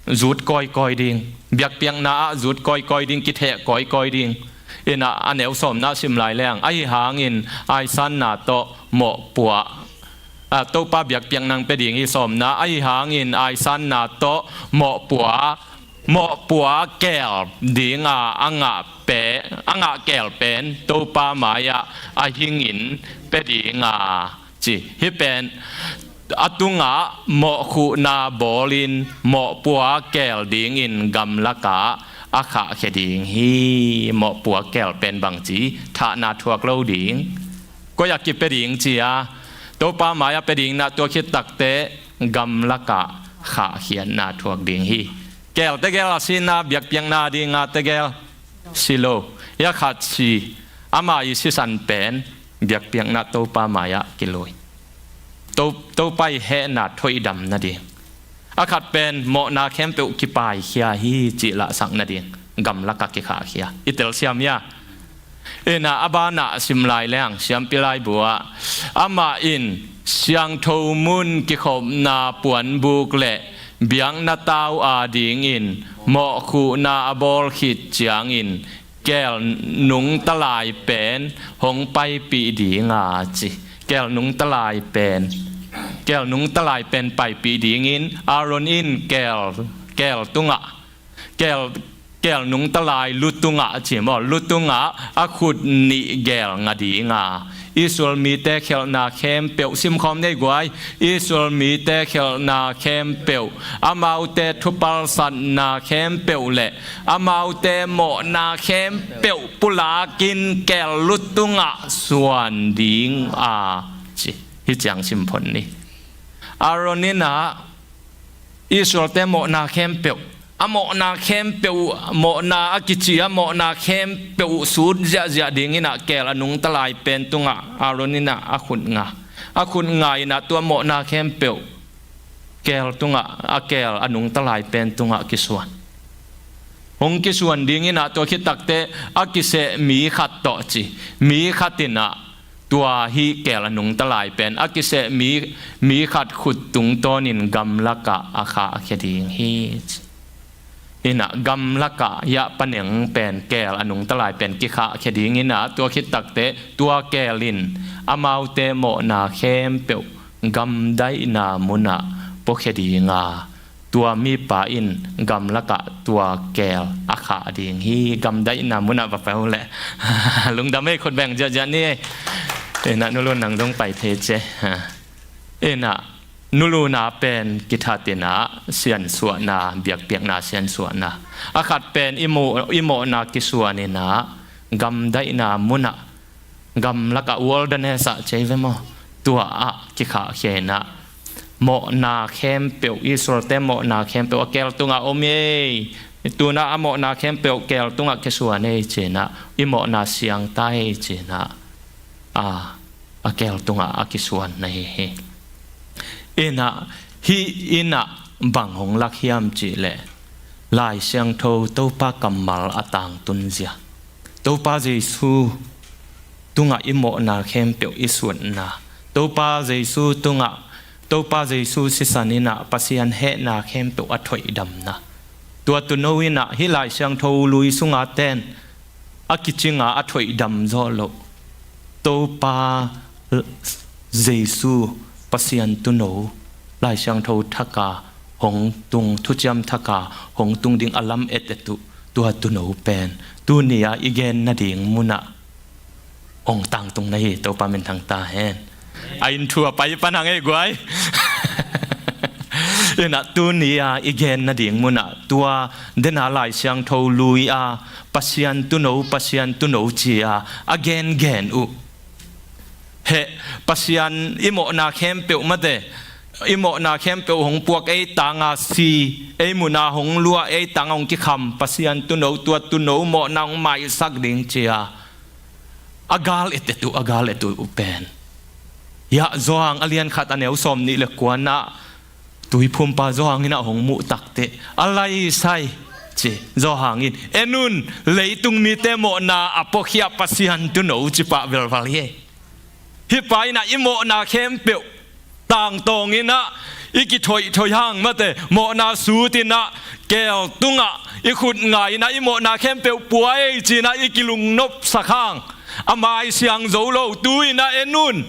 zut kawikawi ding. Biakpiakna ah zut kawikawi ding, kitheh kawikawi ding. In ah a neu sawmna sim lai leng, ahi hangin aisanna tawh mawhpua, a, Topa biakpiakna pia ding hi, sawmna, ahi hangin aisanna tawh mawhpua, mawhpua keel ding a, a ngah pe, a ngah keel pen Topa mai-ah a hingin pia ding a, ci. Hih pen a tungah mawhkhuhna bawlin mawhpua keel dingin gamlakah a khahkhia ding hi. Mawhpua keel pen bang ci, thahna thuak lo ding. Koi-ah kipia ding ci a, Topa mai-ah pia ding in ah tua khit takteh gamlakah khahkhiatna thuak ding hi. Keel tegel a si na, biakpiakna ding a tegel si lo. Hih a khat si, ama i sisan pen biakpiakna Topa mai-ah kilui. To, Topa i hehna thoihdam nading. A khat pen mawhna khempeuh kipaikhia hi cih lahsak nading, gamlakah kikhahkhia. I telsiam hia? In ah a banah sim lai leng, Siampi Laibu ah, amah in siangtho mun kikhopna puanbuk le biakna tau adingin mawhkhuhna a bawl khit ciangin keel nungta lai pen hong paipih ding a, ci. Keel nungta lai pen, keel nungta lai pen paipih dingin Aaron in keel, keel tungah, keel, keel nungta lai lu tungah, ci maw, lu tungah a khut nih geel nga ding a, Israel mite khelhna khempeuh, simkhawm ni ei guai, Israel mite khelhna khempeuh, amaute thupalsatna khempeuh le amaute mawhna khempeuh pulakin keel lu tungah suan ding a, ci. Hih ciang sim phot ni. Aaron in ah Israel-te mawhna khempeuh, a mawhna khempeuh, mawhna a kici a mawhna khempeuh sut ziahziah dingin ah keel a nungta lai pen tungah Aaron in ah a khut nga. A khut nga in ah tua mawhna khempeuh keel tungah, a keel a nungta lai pen tungah kisuan. Hong kisuan ding in ah, tua khit takteh a kiseh mi khat tawh ci. Mi khat in ah tua hih keel a nungta lai pen a kiseh mi, mi khat khut tungtawnin gamlakah a khahkhia ding hi, ci. In ah gamlakah hiah paneng pen, keel a nungta lai pen kikhahkhia ding in ah, tua khit takteh tua keel in amaute mawhna khempeuh gamdaihna munah puakhia ding a, tua mipa in gamlakah tua keel a khah ding hi. Gamdaihna munah va pia uh leh. Lungdam ei, khut beng ziahziah ni ei. In ah nulu, nang zong pai thei ci. In ah nulu na pen kithat in ah siansuahna, biakpiakna siansuahna. A khat pen i mawh, i mawhna kisuan in ah gamdaihna munah, gamlakah, wilderness ah ci ei ve maw, tua ah kikhahkhia in ah mawhna khempeuh, Israelte mawhna khempeuh a keel tungah om ei. Tu-in ah a mawhna khempeuh keel tungah kisuan ei, ci-in ah, i mawhna siang ta ei, ci-in ah, a, a keel tungah a kisuan na hi hi. In ah hih in ah bang hong lak hiam cih leh, Lai Siangtho Topa kammal a tangtun zia, Topa Jesu tungah i mawhna khempeuh i sutna, Topa Jesu tungah, Topa Jesu sisan in ah Pasian hehna khempeuh a thoihdamna. Tua Tuuno in ah hih Lai Siangtho lui sunga ten a kicing a, a thoihdam zawh loh, Topa Jesu, Pasian Tuuno, Lai Siangtho thak a hong tung, thuciam thak a hong tung ding a lam et et uh, tua Tuuno pen tuni a i gen nading munah hong tangtung na hi. Topa minthang ta hen. A inn thu a pai pan hang ei guai. In ah tuni a i gen nading munah tua den a Lai Siangtho lui a Pasian Tuuno, Pasian Tuuno ci a a gengen uh. Heh, Pasian i mawhna khempeuh mate, i mawhna khempeuh hong puak, ei tang a si, ei mun a hong luah, ei tang a hong kikham Pasian Tuuno, tua Tuuno mawhna hong maisak ding ci a a gal et et uh, a gal et uh pen, hiah Johan a lian khat a neu sawmnih le kua-na Tuiphumpa Johan in ah hong muh takteh, a laisai ci, Johan in, en un, leitung mite mawhna a puakhia Pasian Tuuno, ci pah velval hi. Hih pa in ah i mawhna khempeuh tangtawng in ah, i kithoihthoih hang mate, mawhna sut in ah, keel tungah i khut ngai in ah, i mawhna khempeuh pua ei ci-in ah i kilungnopsak hang, a mai siang zo lo. Tu-in ah en un,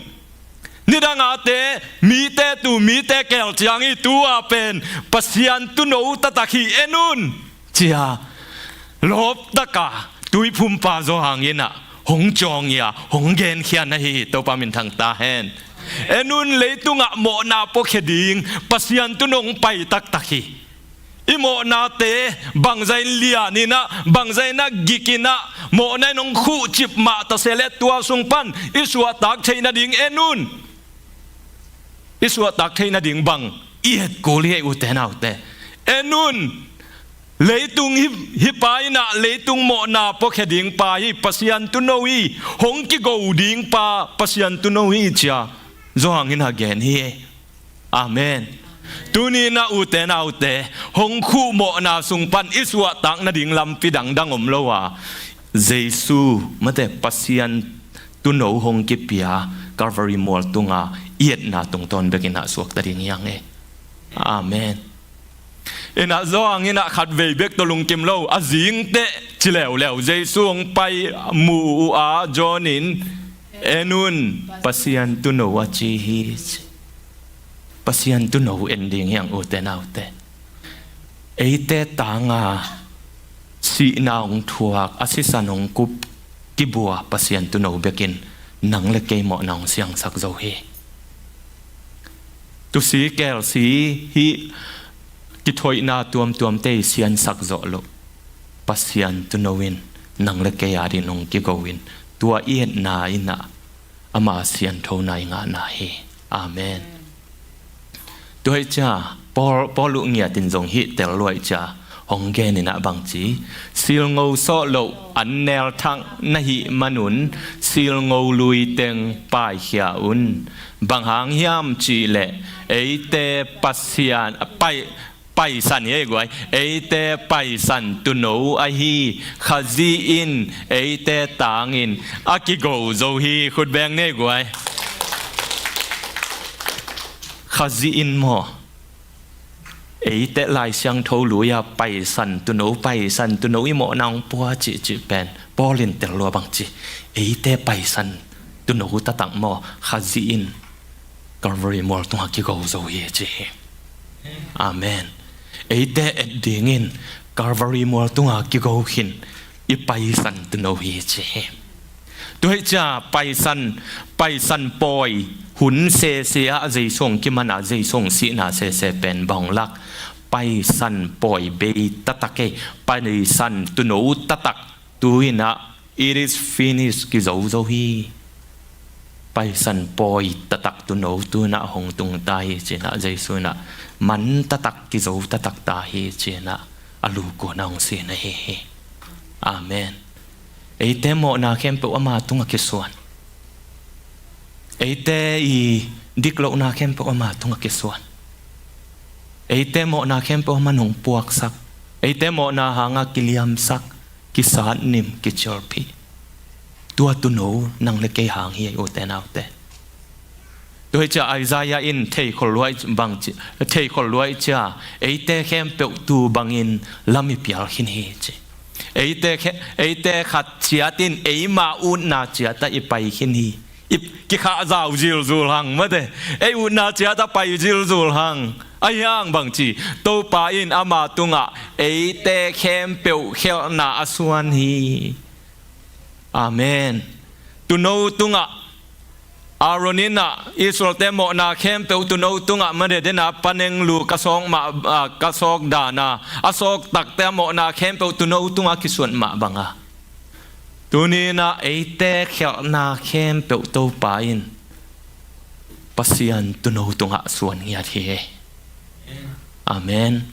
nidang a te, mite tu, mite keel ciang hi, tu a pen Pasian Tuuno taktak hi, en un, ci a lawptak a Tuiphumpa Johan in ah hong cawng hi a, hong genkhia na hi hi. Topa minthang ta hen. En un, leitungah mawhna puakhia ding Pasian Tuuno hong pai taktak hi. I mawhnate bangzah in lian in ah, bangzah in ah gik in ah, mawhna in hong khuhcip mah ta se leh, tua sung pan i suahtak theih nading, en un, i suahtak theih nading bang i et kul hi ei, ute naute. En un, leitung hi, hih pa in ah leitung mawhna puakhia ding pa hi, Pasian Tuuno hi, hong kigo ding pa Pasian Tuuno hi, ci a Johan in ah gen hi ei. Amen. Tuni in ah ute naute, hong khuh mawhna sung pan i suahtak nading lampi dangdang om lo a, Jesu mate, Pasian Tuuno hong kipia Calvary mual tunga i etna tungtawn bek in ah suakta ding hi hang ei. Amen. In ah Johan in ah khatvei bek tawh lungkim lo, a zingteh ci leuleu, Jesu hong pai mu uh a, John in, en un, Pasian Tuuno a ci hi, ci. Pasian Tuuno en ding hi hang, ute naute. Eite tang a sihna hong thuak, a sisan hong kup, kibua Pasian Tuuno bek in nang le kei mawhna hong siangsak zo hi. Tuusi keelsi hih kithoihna tuamtuamte i siansak zawh loh, Pasian Tuuno in nang le kei adingin hong kigo in, tua i etna in ah ama sianthona i ngahna hi. Amen. Tua hi cia, Paul, Paul uh ngiat in zong hih tel lua hi cia, hong genin ah bangci, silngo sawh loh an nelthak na hih manun silngo lui teng paikhia un. Bang hang hiam cihleh eite Pasian pai, paisan hi ei guai, eite paisan tuuno ahi Khazih in eite tangin a kigo zo hi. Khut beng ni ei guai. Khazih in maw, eite Lai Siangtho lui-a paisan tuuno, paisan tuuno i mawhna hong pua cihcih pen Paul in tel lua bangci, eite paisan tuuno taktak maw, Khazih in Calvary mual tungah kigo zo hi ci hi. Amen. Eite et dingin Calvary mual tungah kigo khin i paisan tuuno hi ci hi. Tua hi cia paisan, paisan pawi hun sese ah Jesu hong kiman a, Jesu hong sihna sese pen bang hong lak, paisan pawi bei taktak ei, paisan tuuno taktak tu-in ah, "It is finished," kizo zo hi. Paisan pawi taktak tuuno tu-in ah hong tung ta hi ci-in ah, Jesu in ah man taktak kizo taktak ta hi ci-in ah a lukun ah hong sin ahi hi. Amen. Eite mawhna khempeuh ama tungah kisuan. Eite i diklohna khempeuh ama tungah kisuan. Eite mawhna khempeuh aman hong puaksak. Eite mawhna hangah kiliamsak, kisatnim, kicilphih. Tua tuuno nang le kei hang hi, ute naute. Tua hi cia Isaiah in theikhol lua i bang ci, theikhol lua i cia, eite khempeuh tu bangin lam i pial khin hi ci. Eite khe, eite khat ciat in eima utna ciat ah i pai khin hi. I kikhahzau zilzul hang mate, ei utna ciat ah pai zilzul hang. Ahi hang bangci, Topa in ama tungah eite khempeuh khelhna a suan hi. Amen. Tuuno tungah Aaron in ah Israelte mawhna khempeuh tuuno tungah mate, den a paneng lu ka sawk mah, ah, ka sawk dan a, a sawk takte a mawhna khempeuh tuuno tungah kisuan mah bang a, tuni-in ah eite khelhna khempeuh Topa in Pasian tuuno tungah suan ngiat hi. Amen.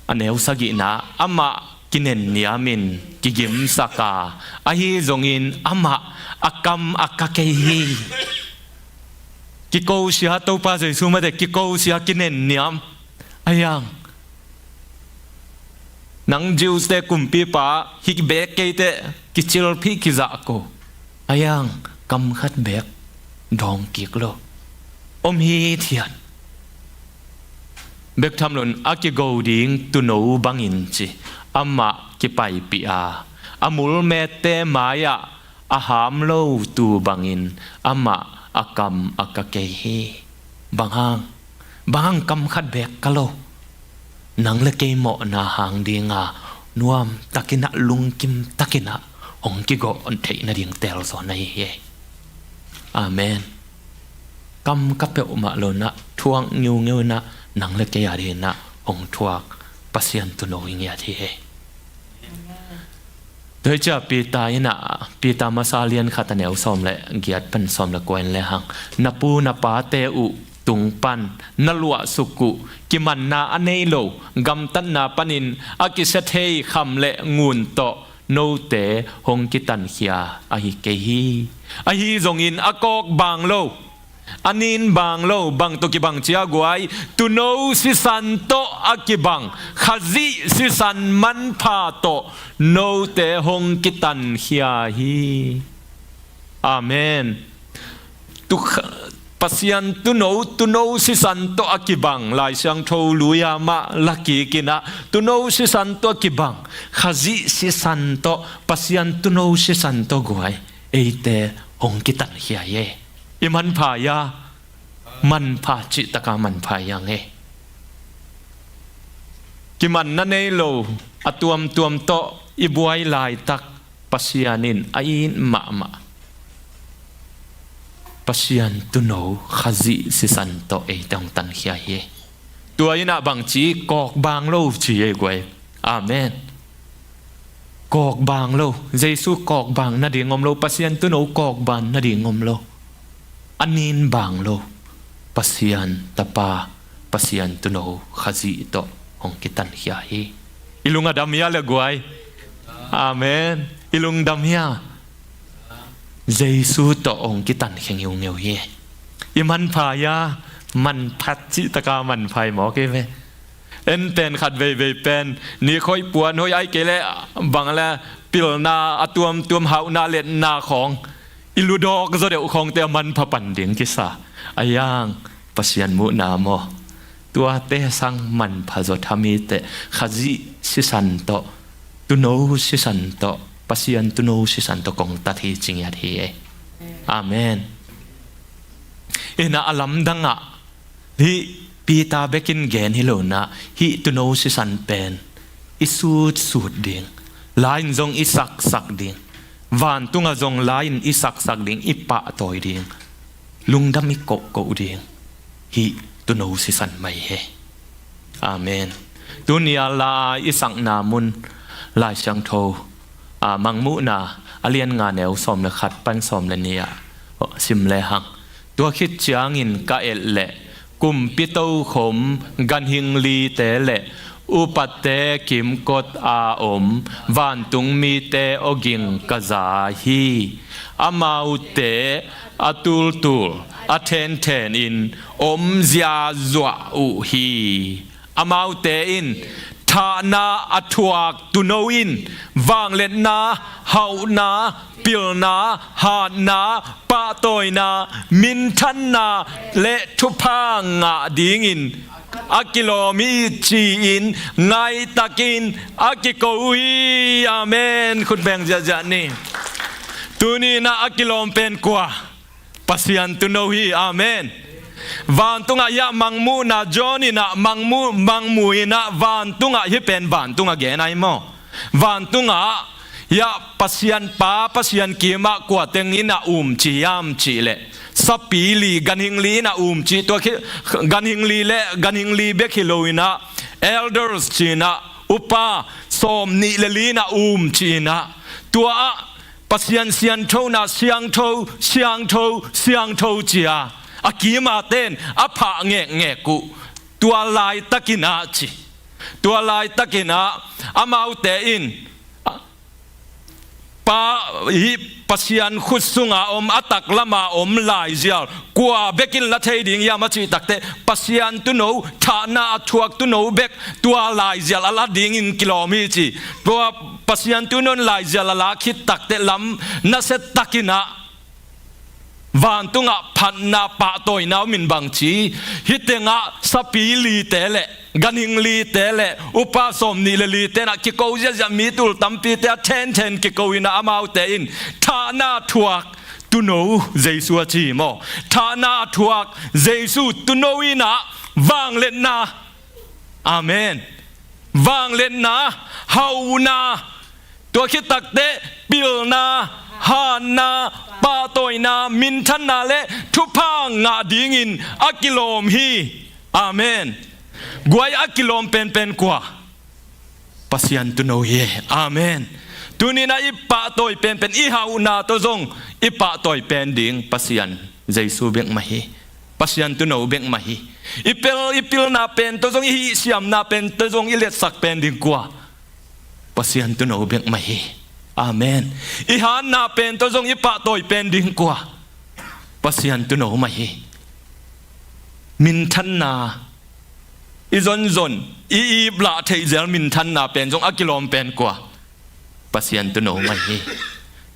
A neu sagihna, amah kinenniamin kigimsak a, ahi zongin amah a kam a ka kei hi. Kikosia, Topa Jesu mate, kikosia, kinenniam. Ahi hang, nang Jews-te kumpipa hi beek kei teh, kicilphih kizah ko. Ahi hang kam khat beek dawng kik lo. Om hithiat. Bek tham loin a kigo ding tuuno bangin ci, amah kipaipih a, a mulmette mai-ah a ham lo tu bangin amah a kam a ka kei hi. Bang hang, bang hang kam khat beek ka lo? Nang le kei mawhna hang dinga nuam takin ah, lungkim takin ah hong kigawh theih nading telzaw na hi hi. Amen. Kam ka peuhmah lo-in ah, thuak ngiungeu-in ah, nang le kei a dingin ah hong thuak Pasian tuuno i ngiat hi hi. Tua hi cia Peter in ah, Peter masa lian khat a neu sawm le giat pan sawm le kua in lehang, na pu na pate uh tung pan na luahsuk uh, kimanna a nei lo, gamtatna panin a kisia thei kham le ngun tawh note hong kitankhia ahi kei hi. Ahi zongin a kawk bang lo, a nin bang lo, bang tawh kibang cia guai, tuuno sisan tawh a kibang, Khazih sisan manpha tawh note hong kitankhia hi. Amen. Tu kha-, Pasian tuuno, tuuno sisan tawh a kibang, Lai Siangtho lui-a mah la kik in ah, tuuno sisan tawh a kibang, Khazih sisan tawh, Pasian tuuno sisan tawh guai, eite hong kitankhia hi. I manpha hia? Manpha, cihtak a manpha hi hang e. Kimanna nei lo, a tuamtuam tawh i buai laitak Pasian in a it mahmah Pasian tuuno Khazih sisan tawh eite hong tankhia hi. Tua in ah bangci, kawk bang lo ci ei guai. Amen. Kawk bang lo. Jesu kawk bang nading om lo. Pasian tuuno kawk bang nading om lo. A nin bang lo. Pasian Tapa Pasian tuuno Khazih tawh hong kitankhia hi. I lung a dam hia le guai? Amen. I lungdam hia? Jesu tawh hong kitankhia ngeungeu hi. I manpha hia? Manphat cih taka manpha hi mawk hi ve. En pen khat veivei pen ni khoih puan hoih ai kei le bang le pilna a tuamtuam hauhna letna khawng i ludawk zaw deuh khawngte a manpha pan ding kisa. A yang Pasian muhna maw? Tuate sang manpha zaw thamite Khazih sisan tawh, tuuno sisan tawh, Pasian tuuno sisan tawh kong tat hi ci ngiat hi ei. Amen. Ina a lamdangah hih Peter bekin gen hi lo nah, hih tuuno sisan pen i sutsut ding, la-in zong i saksak ding, vantungah zong la-in i saksak ding, i pahtawi ding, lungdam i kohkoh ding hih tuuno sisan mah hi. Amen. Tuni a la i sakna mun Lai Siangtho, a, Mangmuhna a lian nga neu sawm le khat pan sawm le nih ah sim lehang, tua khit ciangin ka et leh kumpi tokhom ganhing lite le upate kimkot a om vantung mite awging ka za hi. Amaute a tultul a thenthenin om ziahzuah uh hi. Amaute in thahna a thuak tuuno in vangliatna, hauhna, pilna, hatna, pahtawina, minthanna le thupha ngah dingin a kilawm hi ci-in ngaihtakin a kiko hi. Amen. Khut beng ziahziah ni. Tuni-in ah a kilawm pen kua? Pasian tuuno hi. Amen. Vantungah hih Mangmuhna John in ah Mangmu, Mangmu in ah vantungah, hih pen vantungah gen ahi maw? Vantungah hih Pasian Pa, Pasian kimah kua teng in ah um ci hiam cih leh, sapi li, ganhing li in ah um ci. Tua khi ganhing li le ganhing li bek hi lo in ah elders ci in ah upa sawm nih le li in ah um ci in ah, tua ah Pasian sianthona siangtho, siangtho, siangtho ci-a a kimate in a phah ngekngek uh. Tua laitakin ah ci. Tua laitakin ah amaute in Pa, hih Pasian khut sunga om, a taklama om laizial kua bekin la thei ding hiam a cih takteh, Pasian tuuno, thahna a thuak tuuno bek tua laizial a la dingin kilawm hi ci. Tua Pasian tuuno in laizial a la khit takteh lam nasia takin ah vantungah phatna, pahtawina om in bangci, hih tengah sapi lite le ganhing lite le upa sawm nih le lite in ah kiko ziahziah, mi tul tampite a thenthen kiko in ah amaute in thahna thuak tuuno Jesu a ci hi maw? Thahna thuak Jesu tuuno in ah vangliatna, amen, vangliatna, hauhna, tua khit takteh pilna, hatna, pahtawina, minthanna le thupha ngah dingin a kilawm hi. Amen. Guai, a kilawm penpen kua? Pasian tuuno hi. Amen. Tuni-in ah i pahtawi penpen, i hauhna tawh zong i pahtawi pen ding Pasian Jesu bek mah hi. Pasian tuuno bek mah hi. I pel, i pilna pen tawh zong, i hihsiamna pen tawh zong i liatsak pen ding kua? Pasian tuuno bek mah hi. Amen. I hatna pen tawh zong i pahtawi pen ding kua? Pasian tuuno mah hi. Minthanna, i zonzon, i iplah theih zel minthanna pen zong a kilawm pen kua? Pasian tuuno mah hi.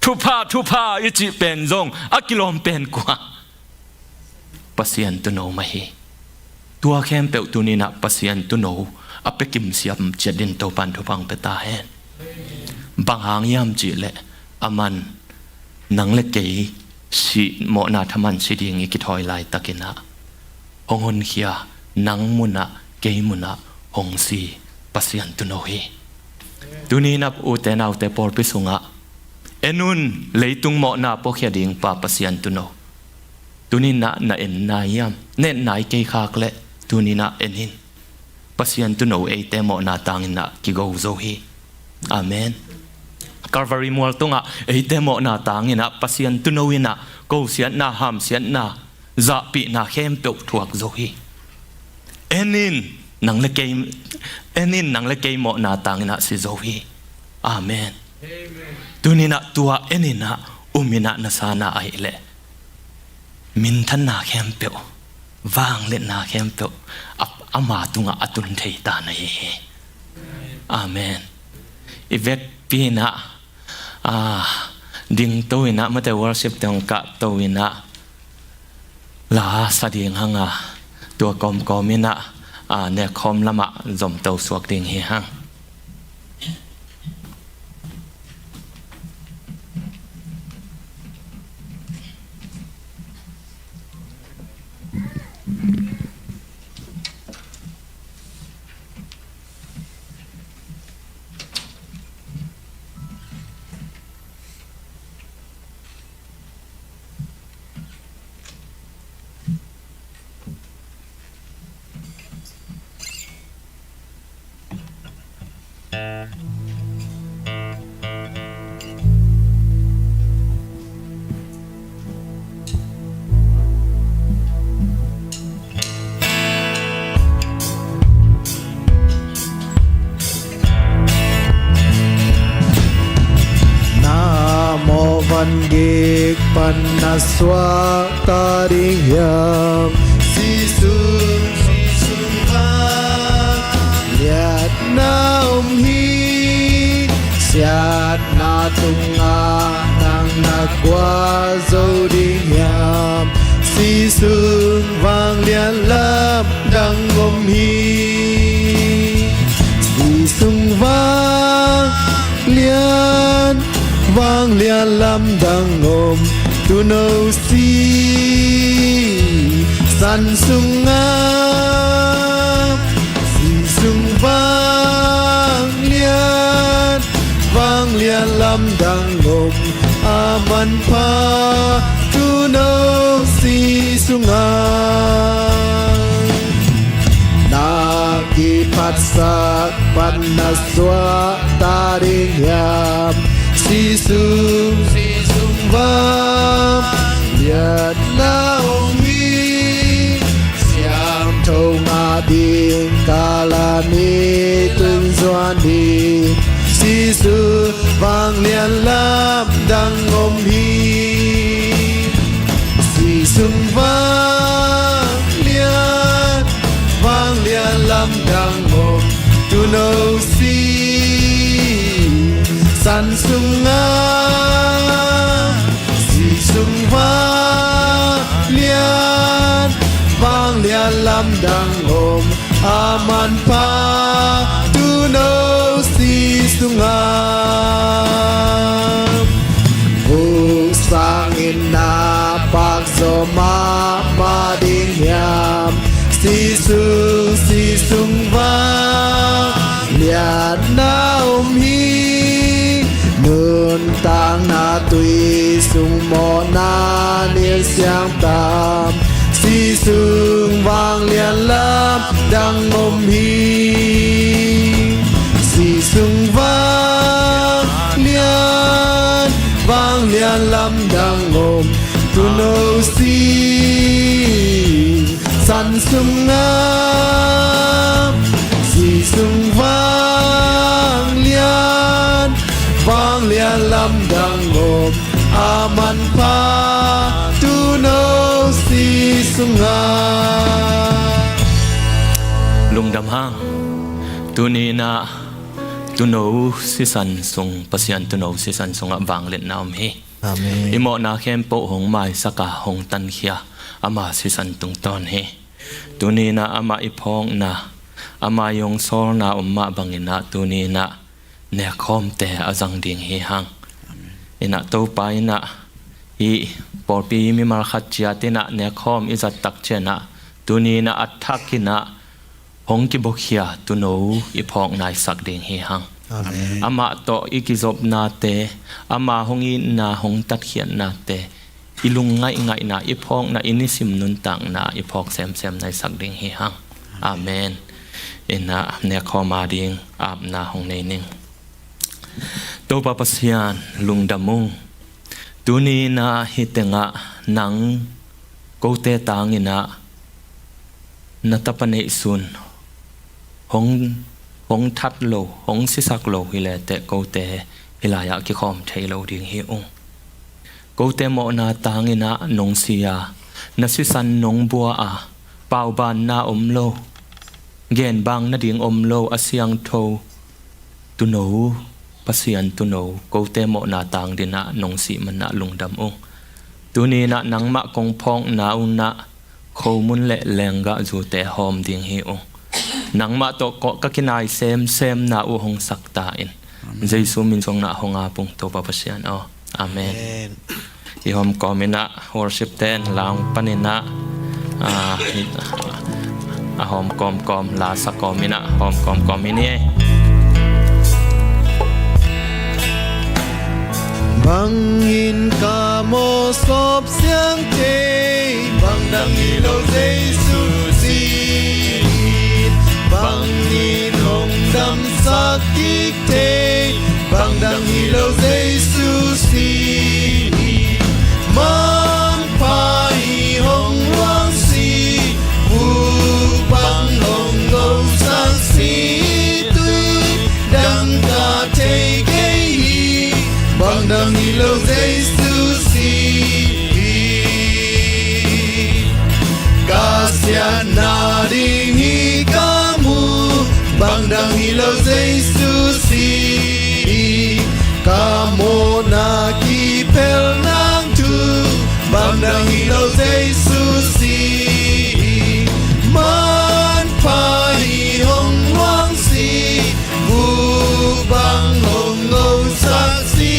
Thupha, thupha i cih pen zong a kilawm pen kua? Pasian tuuno mah hi. Tua khempeuh tuni-in ah Pasian tuuno a pia kimsiam ciat dingin Topa'n thupha hong pia ta hen. Bang hang hiam cih leh, aman nang le kei si, mawhna thaman si ding i kithawi laitakin ah hong honkhia, nang munah, kei munah hong si Pasian tuuno hi. Tuni-in ah ute naute, pawlpi sungah en un, leitung mawhna puakhia ding pa Pasian tuuno. Tuni-in ah na en nai hiam? Na en nai kei khak leh tuni-in ah en in. Pasian tuuno eite mawhna tangin ah kigo zo hi. Amen. Calvary mual tungah eite mawhna tangin ah Pasian tuuno in ah kosiatna, hamsiatna, zahpihna khempeuh thuak zo hi. En in, nang le kei, en in, nang le kei mawhna tangin ah si zo hi. Amen. Tuni-in ah tua en in ah, um in ah, na san ah ahih leh minthanna khempeuh, vangliatna khempeuh a, ama tungah a tun thei ta na hi hi. Amen. I vekpi in ah, a, dingto in ah, amaute worship te hong kahto in ah, la sa ding hang a, tua kawmkawm in ah, a, nekkhawm lamah zomto suak ding hi hang. Na mawh van gik pan na suak ta ding hiam? Sisun, sisun vangliatna om hi. Siatna tungah nang na kua zo ding hiam? Sisun vanglian lamdang om hi. Sisun vanglian, vanglian lamdang om, tuuno sisan sungah. Sisun vanglian, vanglian lamdang om, a manpha tuuno si sungah. Na kiphatsak pan na suak ta ding hiam? Sisun, sisun vangliatna om hi. Siangtho ngah ding kal ah mi tun zuan ding. Sisun vanglian lamdang om hi. Sisun vanglian, vanglian lamdang om, tuuno sisan sungah. Sisun vanglian, vanglian lamdang om, a manpha tuuno si sungah. Vuk sangin na pak zaw mahmah ding hiam? Sisun, sisun vangliatna om hi. Nuntakna tui sung mawhna nilh siang tam. Sisun vanglian lamdang om hi. Sisun vanglian, vanglian lamdang om, tuuno sisan sungah. Sisun vanglian, vanglian lamdang om, a manpha tuuno si sungah. Lungdam hang. Tuni-in ah tuuno sisan sung, Pasian tuuno sisan sungah vangliatna om hi. Amen. I mawhna khempeuh hong maisak a, hong tankhia, ama sisan tungtawn hi. Tuni-in ah amah i phawkna, ama i hong sawlna om mah bangin ah tuni-in ah nekkhawmte a zang ding hi hang. In ah Topa in ah hih pawlpi mimal khat ciat in ah nekkhawm i zat tak ciangin ah tuni-in ah a thak in ah hong kibuakhia tuuno i phawk naisak ding hi hang. Amen. Amah tawh i kizopnate, ama hong itna, hong tatkhiatnate, i lungngaih ngaihna, i phawkna, i nisim nuntakna i phawk semsem naisak ding hi hang. Amen. In ah nekkhawm a ding apna hong nei ning. Topa Pasian, lungdam ung. Tuni-in ah hih tengah nang kote tangin ah na tapa neihsun hong, hong that lo, hong sisak lo hi leteh kote hih lai-ah kikhawm thei lo ding hi ung. Kote mawhna tangin ah nong si a, na sisan nong bua a, paubanna om lo, genbang nading om lo, a siangtho tuuno, Pasian tuuno, kote mawhna tang dingin ah nong sih manin ah lungdam ung. Tuni-in ah nangmah kong phawkna un ah khomun le lenggahzute hawm ding hi ung. Nangmah tawh ka kinai semsemna uh hong sak ta in. Amen. Jesu min suangin ah hong ap ung, Topa Pasian aw. Amen. Amen. I hawm kawmin ah worship ten lang panin ah, ah, a hawm kawmkawm, la sa kawmin ah hawm kawmkawm hi ni ei. Bangin ka mawh sawp siang thei, bang dang hi lo Jesu si. Bangin hong damsak kik thei, bang dang hi lo Jesu si. Manpha i hong luang si, vuk bang hong ngosak si, tui dang ka thei kei hi, bang dang hi lo Jesu si. Ka siatna ding hi ka mu, bang dang hi lo Jesu si. Ka mawhna kiphel nang thu, bang dang hi lo Jesu si. Manpha i hong luang si, vuk bang hong ngosak si,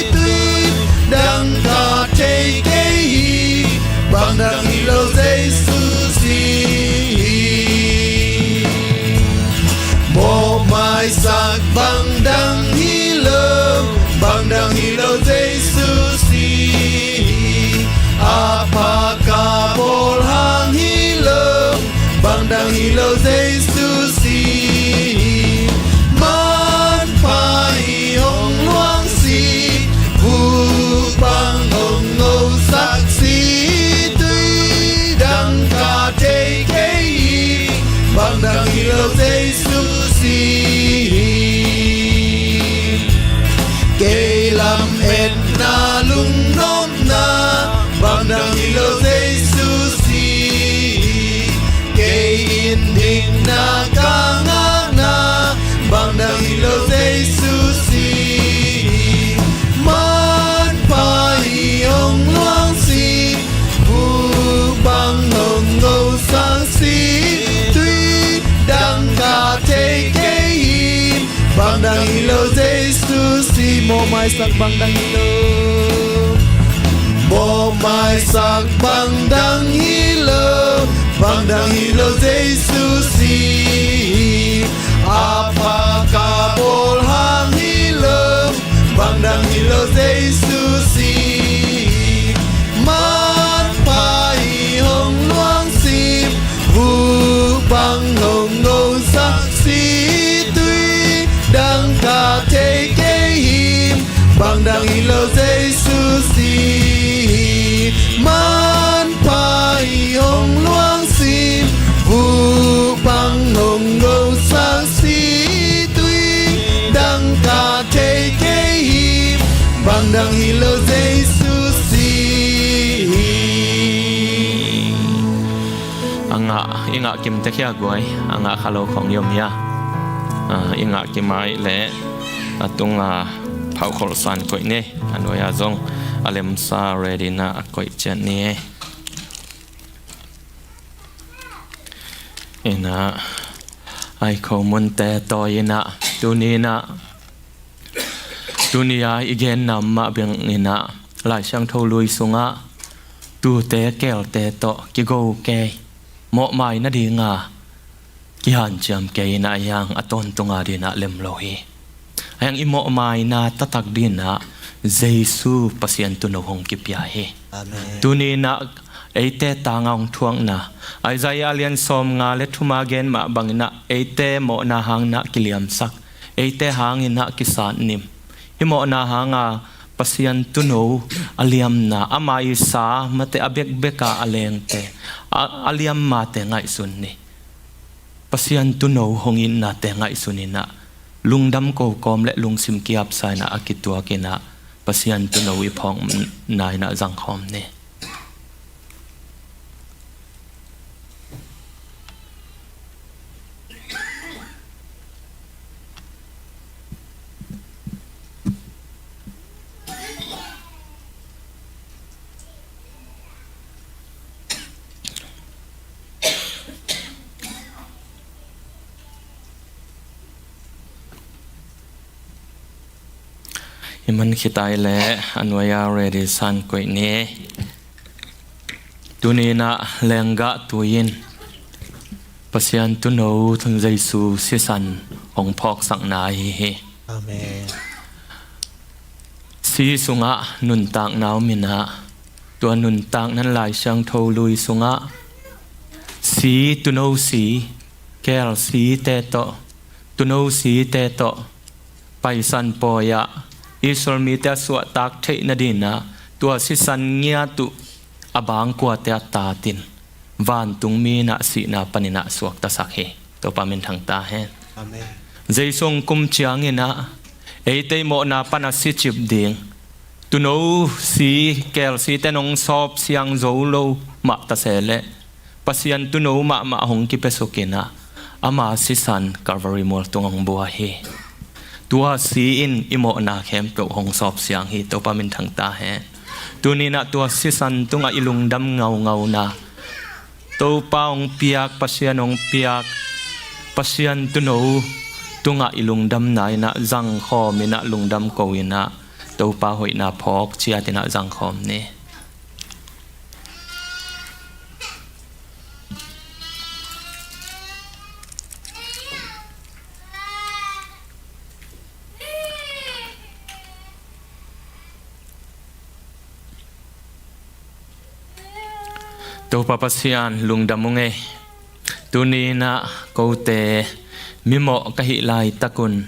tui dang ka thei kei hi, bang dang hi lo Jesu si. Mawhmaisak bang dang hi lo, bang dang hi lo Jesu si. A pha ka bawl hang hi lo, bang dang hi lo Jesu si. Manpha i hong luang si, vuk bang hong ngosak si, tui dang ka thei kei hi, bang dang hi lo Jesu si. Kei lametna lungnopna, bang dang hi lo Jesu si. Kei in dikna ka ngahna, bang dang hi lo Jesu si. Manpha i hong luang si, vuk bang hong ngosak si, tui dang ka thei kei hi, bang dang hi lo Jesu si. Mawhmaisak bang dang hi lo, mawhmaisak bang dang hi lo, bang dang hi lo Jesu si. A pha ka bawl hang hi lo, bang dang hi lo Jesu si. Manpha i hong luang si, vuk bang hong ngosak si, tui dang ka thei kei hi, bang dang hi lo Jesu si. Manpha i hong luang si, vuk bang hong ngosak si, tui dang ka thei kei hi, bang dang hi lo Jesu si. A ngah, i ngah kim te khia guai, a ngah kha lo khong i om hia? Ah, i ngah kim ai leh a tunga phauh kholhsan koih ni, a nuai-a zong a lemsa ready na a koih ciat ni. Inah, ai khomunte tawi inah, tuni inah, tuni a i genna mah beng inah, Lai Siangtho lui sungah, tute keelte tawh kigo kei, mawhmai nadinga kihanciam kei inah, a hiang a tawntunga dinah lem lo hi. A hiang i mawhmaina taktak dinah Jesu Pasian tuuno hong kipia hi. Amen. Tuni inah eite tanga hong thuakna, Isaiah lian sawmnga le thuma gen mah banginah eite mawhna hanginah kiliamsak, eite hanginah kisatnim, hih mawhna hanga Pasian tuuno a liamna, ama i sa mate a bekbeka a lengte, a, a liammate ngaihsun ni. Pasian tuuno hong itnate ngaihsun inah, lungdam kokawm le lungsim kiapsa inah a kituak inah, Pasian tuuno i phawkna inah zangkhawm ni. I man khit ai leh a nuai-a ready san koih ni. Tuni inah lenggah tui in Pasian tuuno Jesu sisan hong phawksakna ahi hi. Amen. Si sungah nuntakna om inah, tua nuntakna in Lai Siangtho lui sungah si, tuuno si, keel site tawh, tuuno site tawh Paisan pawi-ah Israel mite a suahtak theih nadinah tua sisan ngiat uh a bangkuate a tatin vantungmi inah sihna paninah suaktasak hi. Topa minthang ta hen. Amen. Jesu hong kum cianginah eite i mawhna pan a sicip ding tuuno si, keel site nong sawp siang zo lo mah tase leh Pasian tuuno mahmah hong kipiasuk inah ama sisan Calvary mual tung hong bua hi. Tua si in i mawhna khempeuh hong sawp siang hi. Topa minthang ta hen. Tuni inah tua sisan tungah i lungdam ngaungauna, Topa hong piak, Pasian hong piak, Pasian tuuno tungah i lungdamna inah zangkhawm inah lungdam ko inah Topa hoihna phawk ciat inah zangkhawm ni. Topa Pasian lungdam ung ei. Tuni inah kote mimawh ka hih laitakun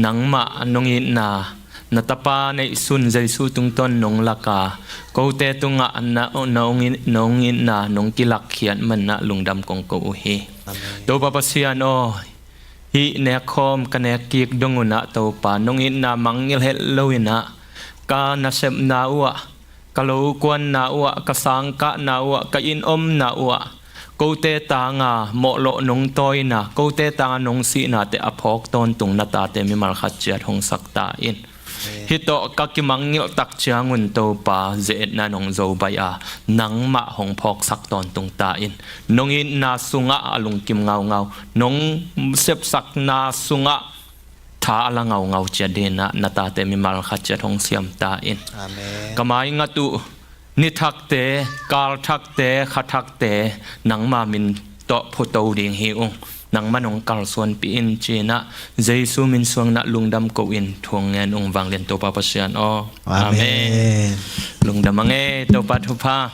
nangmah nong itna, na tapa neihsun Jesu tungtawn nong laka, kote tungah na, na hong it, nong itna nong kilakkhiat manah lungdam kong ko uh hi. Amen. Topa Pasian aw, hih nekkhawm ka nek kik dong unah Topa nong itna mangngilh het lo inah ka nasepna uhah, ka lokuanna uhah, ka sangkahna uhah, ka inn omna uhah, kote tanga mawhlawh nong tawina, kote tanga nong sihnate a phawk tawntung na tate mimal khat ciat hong sak ta in. Amen. Hih tawh ka kimangngilh tak ciangun Topa ze-etna nong zo baih a nangmah hong phawksak tawntung ta in. Nong itna sungah a lungkim ngaungau, nong sepsakna sungah tha a la ngaungau ciat dinah na tate mimal khat ciat hong siam ta in. Amen. Ka maingat uh nithakte, kalthakte, khathakte nangma min tawh phuto ding hi ung. Nangmah nong kalsuanpih in cinah Jesu min suanginah lungdam ko in thu hong ngen ung. Vanglian Topa Pasian aw. Amen. Amen. Lungdam a ngei, Topa thupha.